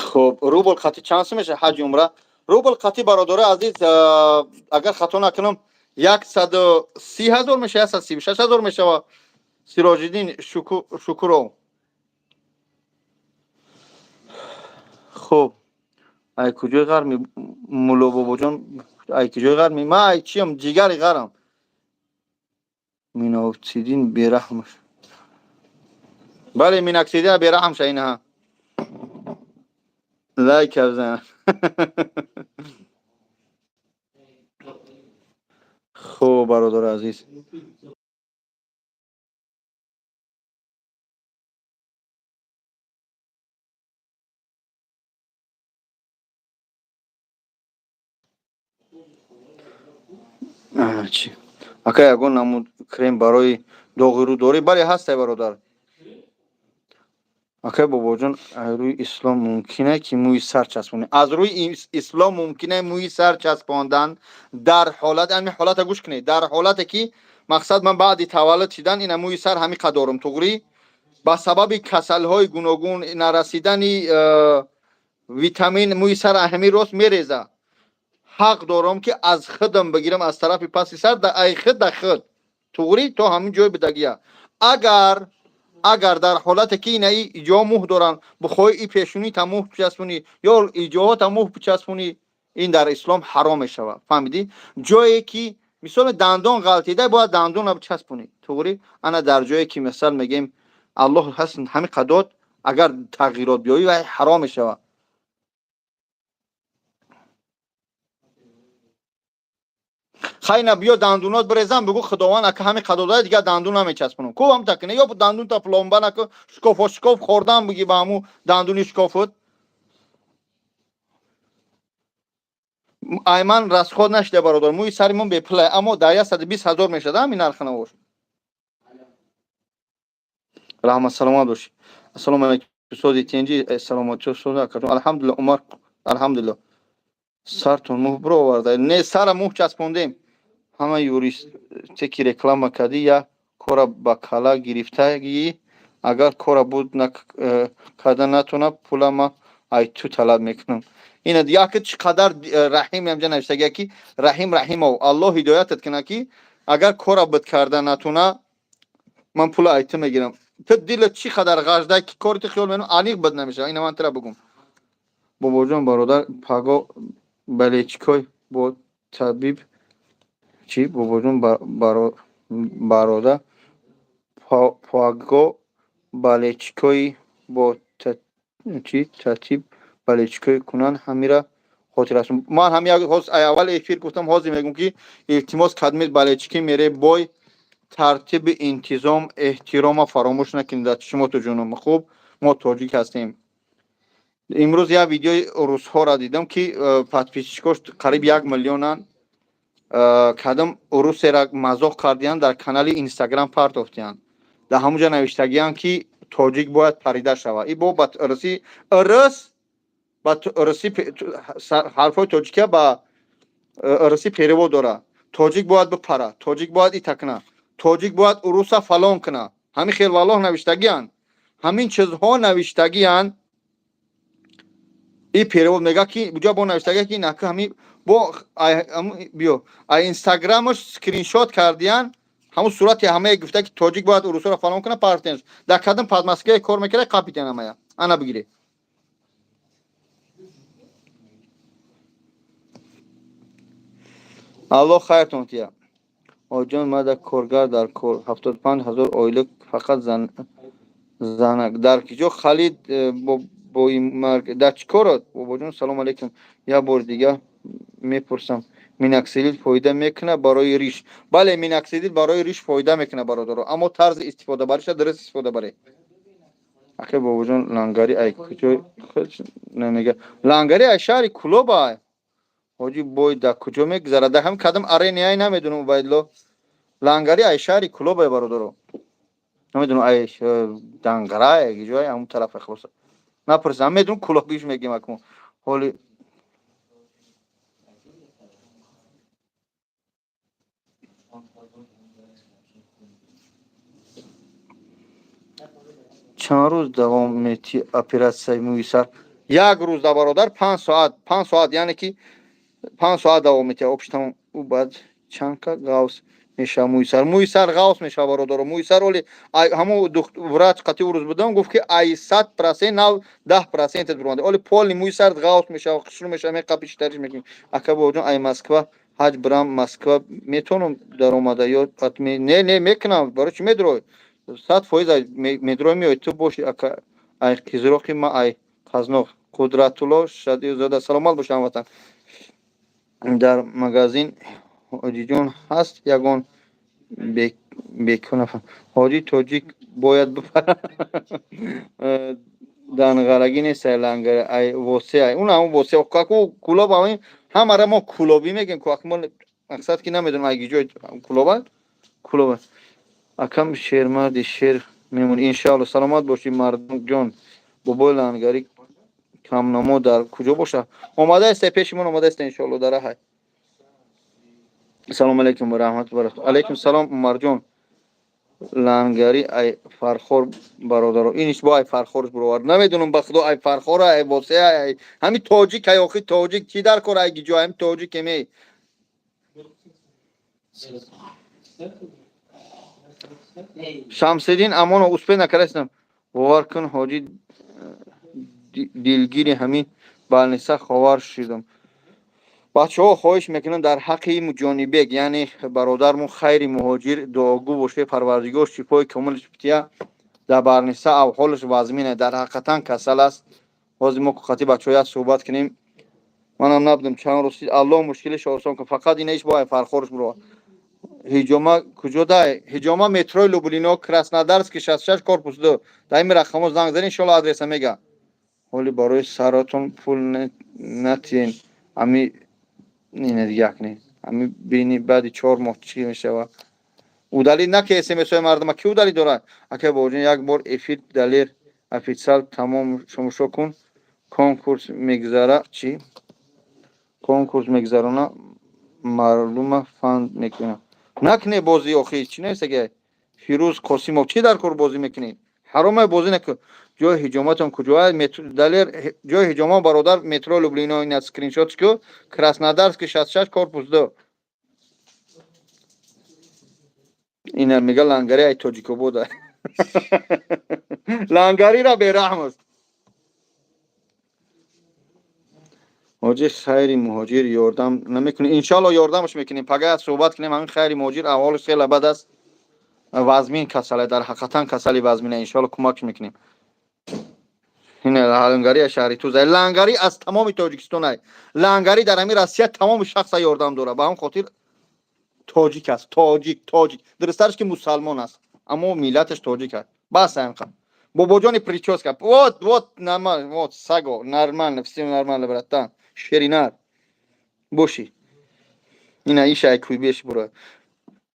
Хуб, рубл қати чанд сум мешавад ҳаҷи умра? Рубл қати, бародари азиз, агар хато накунам, 130 000 мешавад, 136 000 мешавад. Сироҷиддин Шукуров. Хуб, ай куҷои ғарми, мулло Бобоҷон, ай куҷои ғарми? Ман ай чиям, ҷигари ғарам. Миноксидин бераҳмаш. Бале, миноксидин бераҳм ша, инаҳа лайк бизан. Хуб, бародари азиз. Чи ака, ягон намуд крем барои доғи рӯ дорӣ? Бале, ҳастай, бародар. Акай Бобоҷон, аз рӯи ислом мумкине, ки мӯи сар часпонӣ? Аз рӯи ислом мумкине мӯи сар часпондан дар ҳолат, ҳамин ҳолата гӯш кунед, дар ҳолате ки, мақсад, ман баъди таваллуд шидан ина мӯи сар ҳамин қад дорум, туғрӣ, ба сабаби касалиҳои гуногун, нарасидани витамин мӯи сар ҳамин рост мереза, ҳақ дорам, ки аз худам бигирам, аз тарафи паси сар, да ай худ да худ, туғрӣ, то ҳамин ҷой бидагия. Агар дар ҳолате ки ина иҷо мӯҳ доранд, бихоҳӣ и пешонита мӯҳ бичаспонӣ ё иҷоҳота мӯҳ бичаспонӣ, ин дар ислом ҳаром мешавад, фаҳмидӣ? Ҷое ки, мисол, дандон ғалтида, бояд дандона бичаспонӣ, туғрӣ. Ана дар ҷое ки, мисал мегем, Аллоҳ ҳаст, ҳамин қадод агар тағйирот биёӣ, вай ҳаром мешавад. Хайна, биё, дандунот бирезам, бигӯ: «Худованд, ака, ҳамин қадода, дигар дандун намечаспонам». Ку ҳам такина ё дандунта пломба наку, шкофо шкоф хӯрдан биги ба ҳаму дандуни шкофут. Айман расход нашида, бародар, мӯи сари мон бепула, аммо дар 120 000 мешада ҳамин нархнавош. Раҳмат, саломат бошӣ. Ассалому алайкум, устоди, тинҷи, саломатчо, акаҷон? Алҳамдулилла, Умар, алҳамдулилла. Сартон мӯҳ бироварда? Не, сара мӯҳ часпондем. Ҳама юристе ки реклама кардӣ, як кора ба кала гирифтагӣ. Агар кора буд карда натона, пула ма ай ту талаб мекунам. Ина яке чӣ қадар Раҳим ямҷа навиштагия, ки Раҳим Раҳимов, Аллоҳ ҳидоятат кунад, ки агар кора буд карда натона, ман пула ай ту мегирам. Ту дилат чӣ қадар ғажда, ки кори ту хиёл менам, аниқ буд намешавад. Ина ман тура бугум. Бобоҷон, бародар, паго балечкой бо табиб чӣ? Бобоҷон, барода, паго балечкои бо чӣ татиб балечкой кунанд, ҳамира хотиррасон. Ман ҳам як ҳоз аввал эфир гуфтам, ҳозир мегӯм, ки илтимос, кадмед балечкӣ мере, бой тартиби интизом, эҳтирома фаромӯш накунед. Дар шумо то ҷоном хуб, мо тоҷик ҳастем. Имрӯз як видеои русҳоро дидам, ки подписчикош қариб 1 миллионанд. Кадом урусера мазоқ кардиянд, дар канали Инстаграм партофтиянд. Дар ҳамунҷа навиштагиянд, ки тоҷик бояд парида шавад. И бо ба русӣ, рус ба русӣ, ҳарфҳои тоҷикия ба русӣ перевод дорад. Тоҷик бояд бипара, тоҷик бояд ита куна, тоҷик бояд уруса фалон куна. Ҳамин хел, валлоҳ, навиштагиянд, ҳамин чизҳо навиштагиянд. И перевод мега, ки буҷа бо навиштагия, ки нака ҳами бо биё ай Инстаграмаш скриншот кардиян, ҳамун сурати ҳамае гуфта, ки тоҷик бояд урусаро фалон куна, партенш дар кадом подмаскае кор мекарда, қапитян ҳамая. Ана бигире. Аллоҳ хайртон тия. Оҷон, мада коргар дар кор, 75 000 ойлик, фақат занак. Дар киҷо, Халид, дар чӣ корот? Бобоҷон, салом алейкум. Як бори дига мепурсам, миноксидил фоида мекунад барои риш? Бале, миноксидил барои риш фоида мекунад, бародаро, аммо тарзи истифодабариша дуруст истифода баред. Ахи бобоҷон, лангари ай куҷо? Намега, лангари ай шаҳри Кулоб ай. Ҳоҷи, бой дар куҷо мегузарад? Дар ҳам кадом аренаи, намедонам. Убайдулло, лангари ай шаҳри Кулоб ай, бародаро, намедонам, ай Дангарай ҷой, ҳамун тарафа. Хулоса, напурсам, медонам, кулобиш мегем акмо ҳоли. Чанд рӯз давом мети оператсияи мӯи сар? Як рӯз да, бародар, 5 соат, 5 соат, яъне ки 5 соат давом метиҳад общий тамом. Ӯ баъд чанд ка ғавс мешавад мӯи сар? Мӯи сар ғавс мешавад, бародаро. Мӯи сар оли ҳамун врач қати рӯз будам, гуфт, ки ай 100% нав 10%-ат биромада. Оли полный мӯи сар ғавс мешавад, хушрӯ мешавад, меқапи, читариш мекунӣ. Ака бобоҷон, ай Москва ҳаҷ бирам, Москва метавонам даромада ё не? Не, мекунам. Барои чӣ медурой? 100% медурой, меои. Ту боши, ака, ай Қизроқи, ма ай Қазноқ. Қудратулло Шадизода, саломат бош, ҳамватан. Дар магазин ҳоҷиҷон ҳаст ягон бекунафа? Ҳоҷи, тоҷик бояд бипара. Данғарагӣ нест, ай лангари, ай Восе, ай он ҳамун Восе каку Кулоб. Ҳамин ҳамара мо кулобӣ мегем ку, мо мақсад ки намедонам ай ҷой кулоба, кулоба. Акам шермарди шер. Мемонӣ, иншаалло. Саломат бошӣ, мардумҷон. Бобои лангари камнамо дар куҷо боша? Омадааст, пеши мон омадааст, иншоалло, дар раҳай. Салому алайкум ва раҳматуллоҳи ва баракатуҳ. Алайкум салом, Умарҷон. Лангари ай Фархор, бародаро. Иниш бо ай Фархорш бировард, намедонам, ба худо, ай Фархора, ай Босе, ай ҳами тоҷик, ай охи тоҷик чӣ дар кор, ай гиҷо ҳами тоҷик эме. Шамсиддин Амонов, успеть накардастам. Бовар кун, ҳоҷӣ, дилгири ҳамин больница ховар шудам. Бачаҳо, хоҳиш мекунам, дар ҳаққи Ҷонибек, яъне бародармон Хайри Муҳоҷир, дуогӯ бошед. Парвардигор шифои комилаш бития. Дар больница авҳолаш вазмина, дар ҳақиқатан касал аст. Ҳозир мо қати бачаҳо як суҳбат кунем. Манам набудам чанд рӯз. Аллоҳ мушкилиш осон кун. Фақат ина иш бо ай Фархорш буро. Ҳиҷома куҷо дай? Ҳиҷома метрои Люблино, Краснодарский 66, корпус 2. Дар ин рақамҳо занг занед, иншоалло, адреса мега. Ҳоли барои саратон пул натиен, ами ина дига кунед, ами бини, баъди 4 моҳ чӣ мешава. Удалить наки смсҳои мардума. Ки удалить дорад? Ака Бобоҷон, як бор эфир Далер официал тамом шомушо кун. Конкурс мегузара, чӣ конкурс мегузарона, мардума фанд мекунад. Накне бозӣ, охи чӣ нависага? Фирӯз Қосимов, чӣ дар кор бозӣ мекунӣ? Ҳаромай, бозӣ накун. Ҷои ҳиҷоматон куҷо? Далер, ҷои ҳиҷома, бародар, метро Люблино, ина скриншот ку, Краснодарский 66, корпус 2. Ина мега лангари ай Тоҷикобода. Лангарира бераҳм аст. Ҳоҷи, Хайри Муҳоҷир ёрдам намекунӣ? Иншоалло, ёрдамаш мекунем. Пага суҳбат кунем. Ҳамин Хайри Муҳоҷир аҳволаш хеле бад аст, вазмин касале, дар ҳақиқатан касали вазмина. Иншоалло, кӯмакш мекунем. Ина лангари аз шаҳри Туза, лангари аз тамоми Тоҷикистон ай. Лангари дар ҳамин Россия тамоми шахса ёрдам дорад, ба ҳамн хотир тоҷик аст. Тоҷик, тоҷик, дурусттараш ки мусалмон аст, аммо миллаташ тоҷик аст. Бас, ҳамқа. Бобоҷони прическа, вот, вот, нормально, вот саго, нормально, все нормально, братан, шеринар бошӣ. Ина иша ай куйбеш бура,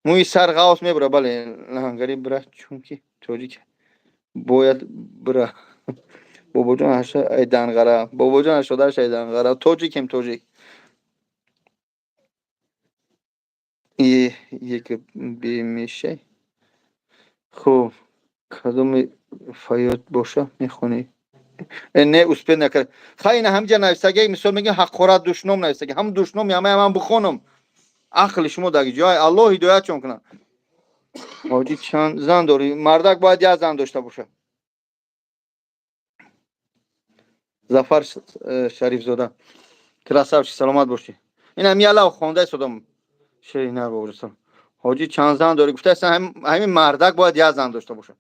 мӯи сар ғавс мебура. Бале, лангари бира, чунки тоҷик бояд бира. Бобоҷон ай Данғара, бобоҷон 88 ай Данғара. Тоҷикем, тоҷик. Як бемешай. Хуб, кадоми фаёд боша мехонӣ? Не успеть накард. Хай, ина ҳамҷа нависаги, мисол мегӯям, ҳақорат, душном нависаги. Ҳам душноми ҳамаи ман бихонам. Ақли шумо дар ҷой, Аллоҳ ҳидоятшон кунад. Ҳоҷӣ, чанд зан дорӣ? Мардак бояд як зан дошта бошад. Зафар Шарифзода, красавчик, саломат бошӣ. Ин ҳам ялав хонда истодам. Шеринар бобоҷон. Ҳоҷӣ, чанд зан дорӣ? Гуфтааст, ҳамин мардак бояд як зан дошта бошад.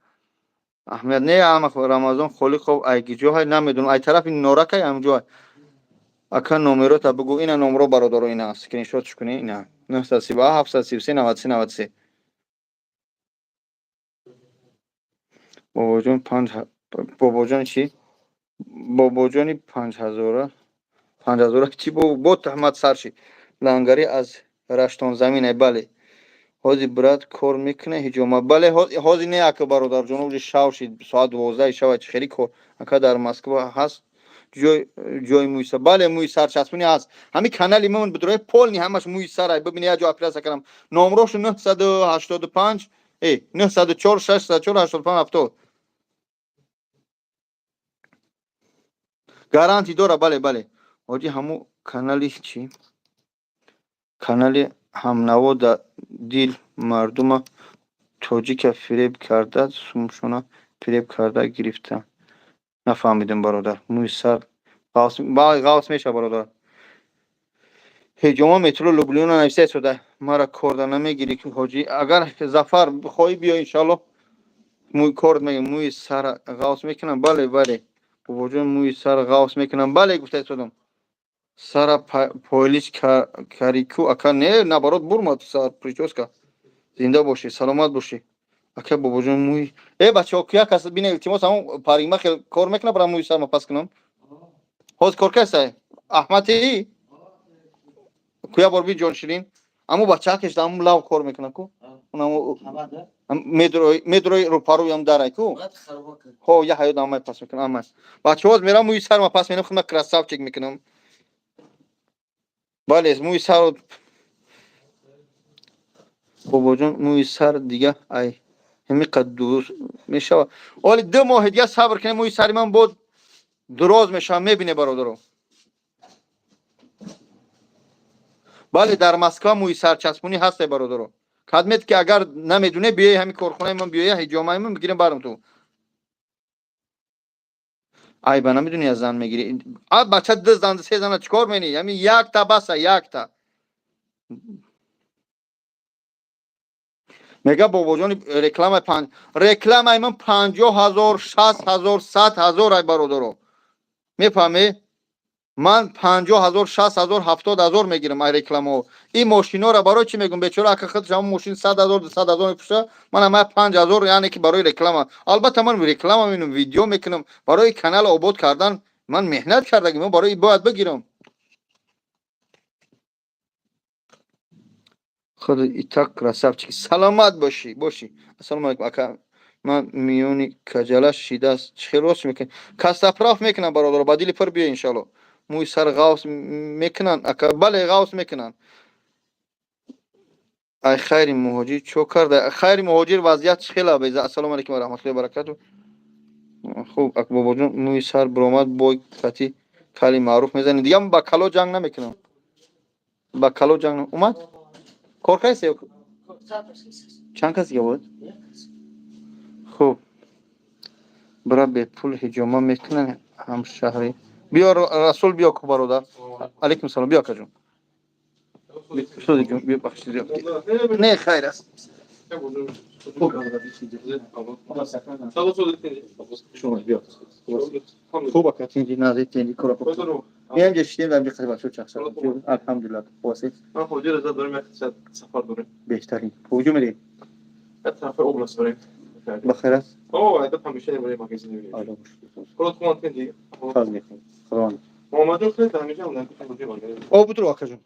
Аҳмед не, ама Рамазон Холиқов ай гиҷоҳай, намедонам, ай тарафи Норакай, ҳамҷоҳай. Ака, номерота бугӯ. Ина номро, бародаро, ина скриншотш кунӣ, ина 937 733 93 93. Бобоҷон панҷ, бобоҷон чӣ? Бобоҷони 5000-а, 5000-а чӣ? Бо туҳмат сар шид. Лангари аз Раштонзамин, бале. Ҳози брат кор мекуна ҳиҷома? Бале, ҳози не, ака, бародарҷон, уже шав шид, соат 12-и шава, чӣ хеле кор. Ака, дар Москва ҳаст ҷои мӯи сар? Бале, мӯи сарчаспонӣ ҳаст. Ҳамин канали ман бидрои, полный ҳамаш мӯи сарай. Бибини, як ҷо операция кардам. Номрошу 985, 904 604 85 70. Гарантӣ дора, бале, бале. Ҳоҷӣ, ҳамун канали чӣ? Канали ҳамнаво да дил мардума тоҷика фиреб карда, сумшона фиреб карда гирифта. Нафаҳмидем, бародар. Мӯи сар ғавс мешавад, бародар. Ҳиҷома метро Люблино нависта истода. Мара корда намегирӣ, ҳоҷӣ? Агар Зафар хоҳӣ, биё, иншоалло, мӯи корд мегӯям. Мӯи сар ғавс мекунам? Бале, бале. Бобоҷон, мӯи сар ғавс мекунам? Бале, гуфта истодам. Сара пойлиш карику, ака? Не, наоборот, бурмад сар, прическа. Зинда бошӣ, саломат бошӣ. Ака Бобоҷон, мӯи бачаҳо, кия кас бина, илтимос, ҳамон парикмахер кор мекунад, бара мӯи сарма пас кунам. Ҳозир кор кастай? Аҳмати куя бор би, ҷонширин, аммо бачаакеш ҳамун лав кор мекунад ку. Медрои рӯпарӯям дарай ку. Ҳо, я ҳаёт амай пас мекунам, амай. Бачаҳо, мерам, мӯи сарма пас менам, худма красавчик мекунам. Бале, мӯи сарро, бобоҷон, мӯи сар дига ай ҳамиқа дуруст мешавад. Оли 2 моҳи дига сабр кунем, мӯи сари ман боз дуроз мешавад, мебине, бародаро. Бале, дар Москва мӯи сарчаспонӣ ҳасте, бародаро. Кадмет ки агар намедуне, биёи ҳамин корхонаи ман, биёя ҳиҷомаи ман бигирем, барам ту. Айба намедуни, аз зан мегирӣ. А бача, ду зан, се зана чӣ кор менӣ? Ҳамин якта баса, якта. Мега, бобоҷони, рекламаи панҷ, рекламаи ман 50 000, 60 000, 100 000 ай, бародаро. Мефаҳмӣ? Ман 50 000, 60 000, 70 000 мегирам ай рекламаҳо. Ин мошиноро барои чӣ мегӯм? Бечора ака худш ҳамон мошин 100 000, 200 000 мепӯша, ман ҳамая 5000, яъне ки барои реклама. Албатта, ман реклама мебинам, видео мекунам, барои канал обод кардан ман меҳнат кардагим, ман барои бояд бигирам. Худ итак красавчик, саломат бошӣ, бошӣ. Ассалому алайкум, ака, ман миёни каҷала шидааст, чӣ хел рост мекунӣ? Костоправ мекунам, бародаро, ба дили пур биё, иншалло. Мӯи сар ғавс мекунанд, ака? Бале, ғавс мекунанд. Ай хайри муҳоҷир чо карда? Хайри муҳоҷир вазъият чӣ хела? Беза. Ассалому алайкум ва раҳматуллоҳи ва баракату. Хуб, ак, бобоҷон, мӯи сар биромад, бой кати кали маъруф мезанем. Дига ба кало ҷанг намекунам, ба кало ҷанг. Омад, кор кардест, чанд кас дига буд? Хуб, бира, бепул ҳиҷома мекунанд, ҳамшаҳрӣ. Биё, Расул, биё ку, бародар. Алайкум салом, биё, акаҷон. Биё, бахшид. Не, хайр аст. Биё, хуб, ака, тинҷи, нази, тинҷи, кора. Инҷа шидем, дар инҷа қати бачаҳо чақчақ. Алҳамдулиллаҳ, хуб ҳастед? Беҳтарин. Куҷо мерем? Бахайр аст? Худованд. О, будро, акаҷон.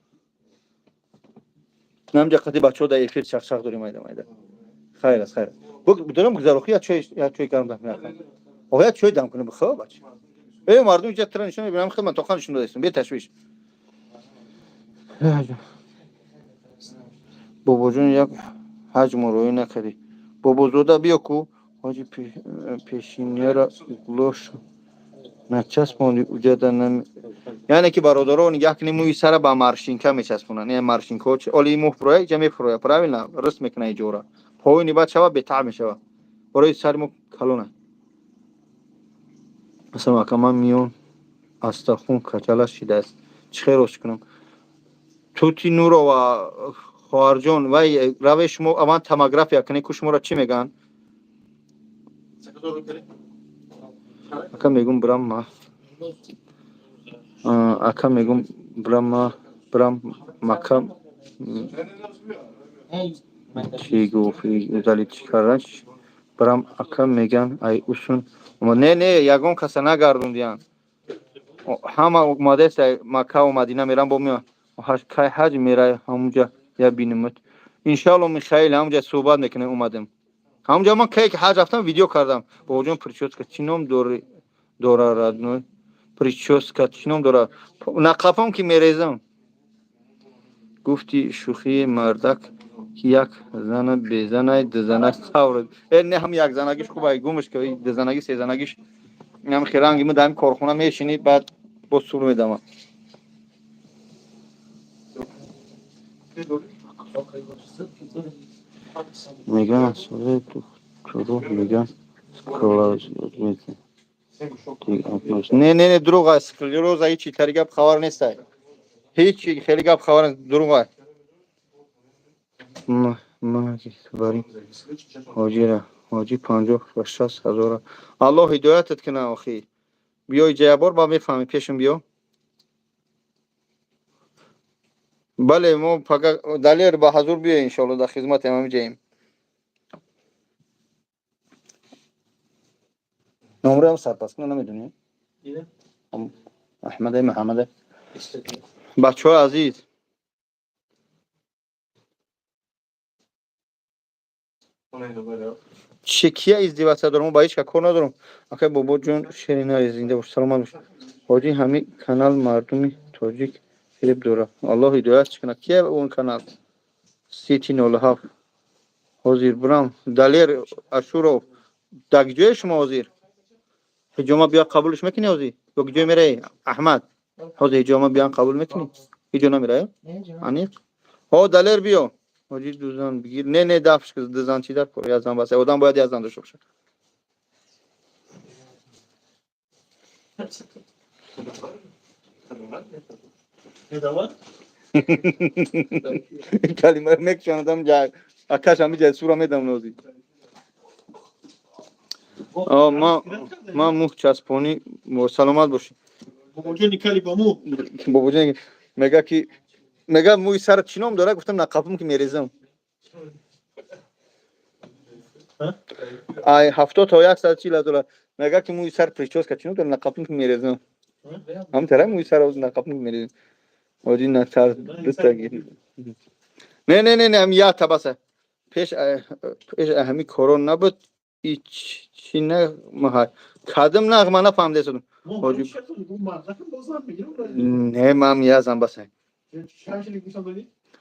Намҷа қати бачаҳо дар эфир чақчақ дорем, майда майда. Хайр аст, хайр аст. Дорам гузарохи, я чой гарм дам кунам. О, я чой дам кунам, хуб, бача. Э, мардум инҷа тра нишон мебинам, хидмат тоқан нишон додастам, беташвиш. Бобоҷон, як ҳаҷму роӣ накардӣ. Бобозода, биё ку. Ҳоҷи, пешинияра углош начаспонди, уҷада нами. Яъне ки, бародаро, нигаҳ кунед, мӯи сара ба морщинка мечаспонанд. Не, морщинкаҳо оли мӯ фуроя, иҷа мефуроя, правильно, рис мекуна иҷора. Поёни баъд шава, бетаъ мешава. Барои сари мо калона. Масалан, ака, ман миён астахун качала шидааст, чӣ хел рост кунам? Тути Нурова, хоҳарҷон, вай раве, шумо аввал томография кунед ку, шуморо чӣ мегӯянд? Ака, мегум, бирам ма, ака, мегум, бирам ма, бирам Мака. Чӣ гуфт? Удалить чӣ кардан? Бирам, ака, меган, ай усун. Не, не, ягон каса нагардондиянд, ҳама омадааст Маккаву Мадина, мерам, бо меоянд. Кай ҳаҷ мерай, ҳамунҷа я бинемат, иншоалло. Михаил, ҳамунҷа суҳбат мекунем. Омадем ҳамунҷа, ман кай ки ҳаҷ рафтам, видео кардам. Бобоҷон, прическа чӣ ном дори, дора, родной? Прическа чӣ ном дора? Нақафом ки мерезам. Гуфти шӯхии мардак ки як зана безанай, дузана савр. Э, не, ҳам якзанагиш хуб ай, гумш ки дузанагӣ, сезанагиш ҳам хиранги мо дар ҳамин корхона мешинӣ, баъд боз сур медама. Меган соли духтуру меган склероз. Не, не, не, дурӯғ аст. Склероза ҳичи тари гап хабар нестай, ҳичи хеле гап хабар, дурӯғ аст. Бари ҳоҷира, ҳоҷи, 50 ва 60 ҳазора. Аллоҳ ҳидоятат куна. Охи, биё иҷа якбор, ба мефаҳмӣ, пешам биё. Бале, мо пага, Далер, ба ҳазур биё, иншоалло, дар хизмати ҳамаҷаем. Номраам сарпаст куна, намедонӣ? Аҳмаде, Муҳаммаде. Бачаҳои азиз. Чи кия издеваться дорам? Ба ҳеч ка кор надорам. Акай Бобоҷон, шеринаи, зинда бош, саломат бош. Ҳоҷи, ҳамин канал мардуми тоҷик фиреб дорад, Аллоҳ ҳидоят кунад. Кия он канал? Сити 07 ҳозир бурам. Далер Ашуров, дар ҷое шумо ҳозир ҳиҷома биё, қабулш мекунӣ ҳозир ё ҷое мераи? Аҳмад, ҳозир ҳиҷома биён, қабул мекунӣ? Ҳиҷо намераи? Аниқ ҳо, Далер, биё. Ҳоҷи, дузан бигир. Не, не, дафш, дузан чи дар кор? Як зан бас, одам бояд як зан дошта бошад. Калима мекушонадам, акаш ҳами ҷай сура медам нози. Ма муҳ часпонӣ, саломат бошӣ. Бобоҷон мега ки мега мӯи сарат чӣ ном дора? Гуфтам, нақафум ки мерезам. Ай 70 то 140 ҳазор. Мега ки мӯи сар прическа чӣ ном дора? Нақафум ки мерезам. Ҳам тара мӯи сар нақафум ки мерезам. Ҳоҷи, натарс, дутаги. Не, не, не, не, ҳам як табаса. Пеш пеш ҳами коро набуд, и чӣ нағмаҳай? Кадом нағма, нафаҳмидесудам. Ҳоҷи, не, ман язам басай.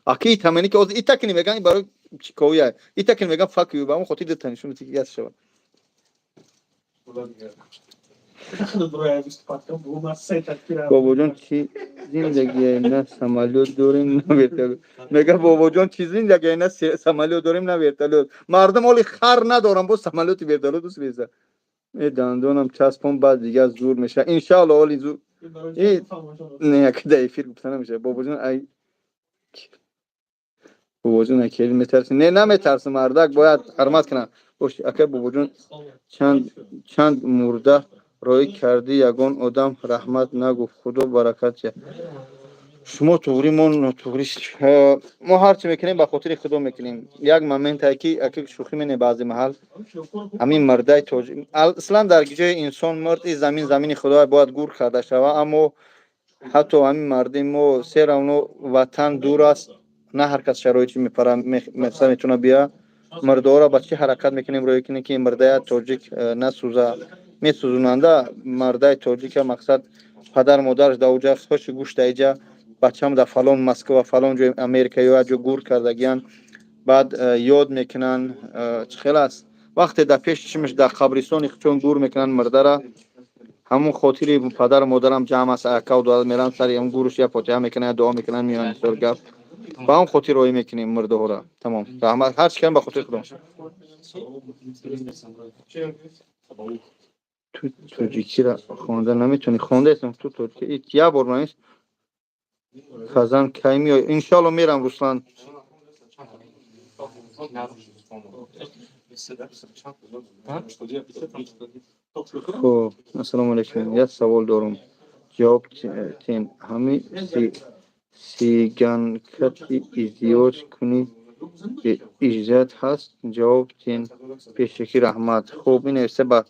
Аки итамени ки ҳозир ита кини меган, барои чиковия ита кини меган, fuck you, ба он хотир дута нишон яс шавад. Бобоҷон, чӣ зиндагие, на самолёт дорем, на вертолёт. Мега бобоҷон, чӣ зиндагие, на самолёт дорем, на вертолёт. Мардум оли хар надорам, боз самолёти вертолёт дӯст реза. Э, дандонам часпон, баъд дигар зур мешавад, иншаалло. Оли зур не, яки да эфир гуфта намешавад. Бобоҷон, ай бобоҷон, ай кели метарси? Не, наметарсам, мардак бояд ҳурмат кунам. Бош, ака бобоҷон, чанд чанд мурда роӣ кардӣ, ягон одам раҳмат нагуфт, Худо баракат диҳад. Шумо туғрӣ, мо нотуғрӣ. Мо ҳарчи мекунем, ба хотири Худо мекунем. Як моментае ки аки шӯхӣ мене, баъзе маҳал ҳамин мардаи тоҷик аслан дар ҷои инсон мурд, и замин замини Худо, бояд гур карда шава. Аммо ҳатто ҳамин марди мо все равно ватан дур аст, на ҳар кас шароити мепара метавона бия. Мурдаҳоро ба чӣ ҳаракат мекунем, рӯе кунем, ки мурдая тоҷик насӯза. Месӯзонанда мардаи тоҷика, мақсад падар модараш дар оҷа, хуши гӯшт даиҷа, бачам дар фалон Москва, фалон ҷои Америка ё як ҷо гур кардагиян. Баъд ёд мекунанд, чӣ хел аст, вақте дар пеши чишмаш дар қабристони чон гур мекунанд мурдара, ҳамун хотири падару модарам ҷамъ аст, акау додад, меранд сари ҳамун гурш, я фотиҳа мекунанд, я дуо мекунанд, меоянд. Бисёр гап ба ҳам хотир роҳӣ мекунем мурдаҳоро. Тамом, раҳмат, ҳар чӣ кардем, ба хотири Худо. Ту тоҷикиро хонда наметавонӣ? Хондаестам. Ту тоҷики як бор манис. Казан кай меоӣ? Иншоалло, мерам, Руслан. Хуб, ассалому алайкум, як савол дорам, ҷавоб тен. Ҳами сиганкати издивоҷ кунӣ, иҷозат ҳаст? Ҷавоб тен, пешакӣ раҳмат. Хуб, ин нависта ба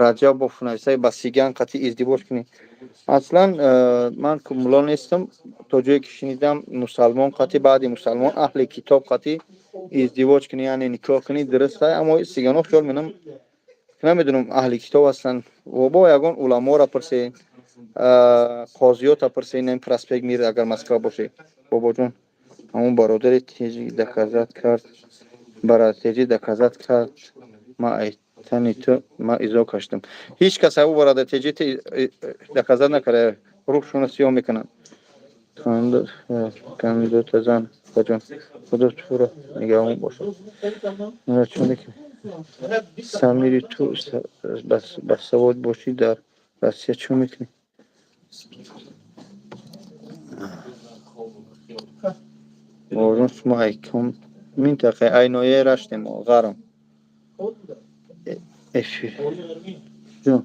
Раҷабов, нависта ба сиган қати издивоҷ кунӣ. Аслан ман мулло нестам, то ҷое ки шунидам, мусалмон қати, баъди мусалмон, аҳли китоб қати издивоҷ кунӣ, яъне никоҳ кунӣ, дуруст. Аммо сиганҳо хиёл менам, намедонам, аҳли китоб ҳастанд. Бо ягон уламоро пурсед, қозиёта пурсед, ин проспект Мир, агар Москва бошед. Бобоҷон, ҳамон бародари теҷи доказать кард, бара теҷи доказать кард, ма айтани ту ма изо каштам. Ҳеҷ кас ҳабу бародар теҷи доказать накарда, рӯҳшона сиёҳ мекунанд. Кандотазан баҷон, Худо туро нигаҳбон бошад. Самири, ту басавод бошӣ, дар Россия чӣ мекунӣ? Бобоҷон, шумо айком минтақа? Ай ноҳияи Раштем, Ғарм. Эфир ҷон,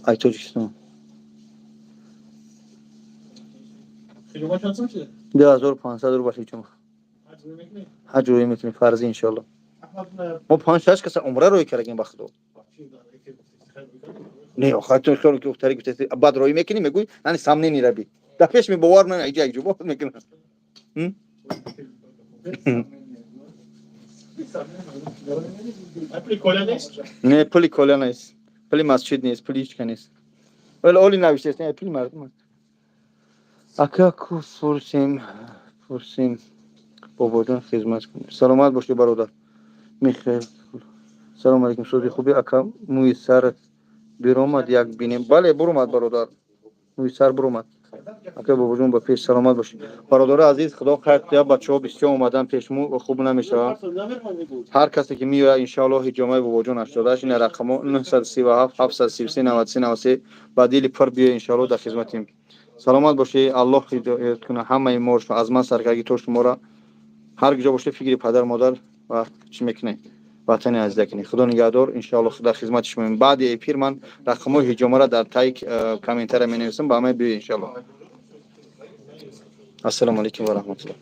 ай Тоҷикистон 2500 рубл ҳиҷома. Ҳаҷ рӯй мекунем, фарзи, иншоалло. Мо панҷ шаш каса умра рӯй кардагем, ба Худо. Не, охир ту хиёл ки ухтари гуфтаси, баъд рӯй мекунӣ, мегӯй, яъне сомнение раби дар пеш мебовар ман иҷа иҷо мекунам. Не, пули коля нест, пули масҷид нест, пули ҳичка нест. Вале оли навиштест, не, пули мардум аст. Ака, ку пурсим, пурсим, бобоҷон, хизмат кунем. Саломат бошӣ, бародар Михаил. Салому алейкум, сузи, хуби, ака? Мӯи сарат биромад, як бинем. Бале, буромад, бародар, мӯи сар буромад. Ака бобоҷон, ба пеш, саломат бошӣ, бародари азиз. Худо хайр кунад. Бачаҳо бисёр омадан пешмо, хуб намешавад. Ҳар касе ки меояд, иншоаллоҳ, ҳиҷомаи бобоҷон 88, ина рақамо: 937 733 93 93. Ба дили пур биё, иншоаллоҳ, дар хизматем. Саломат бошӣ. Аллоҳ ҳидоят кунад ҳамаи моро, аз ман саркарги то шуморо. Ҳар куҷо бошед, фикри падар, модар ва чӣ мекунед, ватани азиза кунед. Худо нигаҳдор, иншоаллоҳ, дар хизмати шумоем. Баъди эфир ман рақамҳои ҳиҷомаро дар таи комментария менависам, ба ҳамаи биёед, иншоаллоҳ. Ассалому алайкум ва раҳматуллоҳ.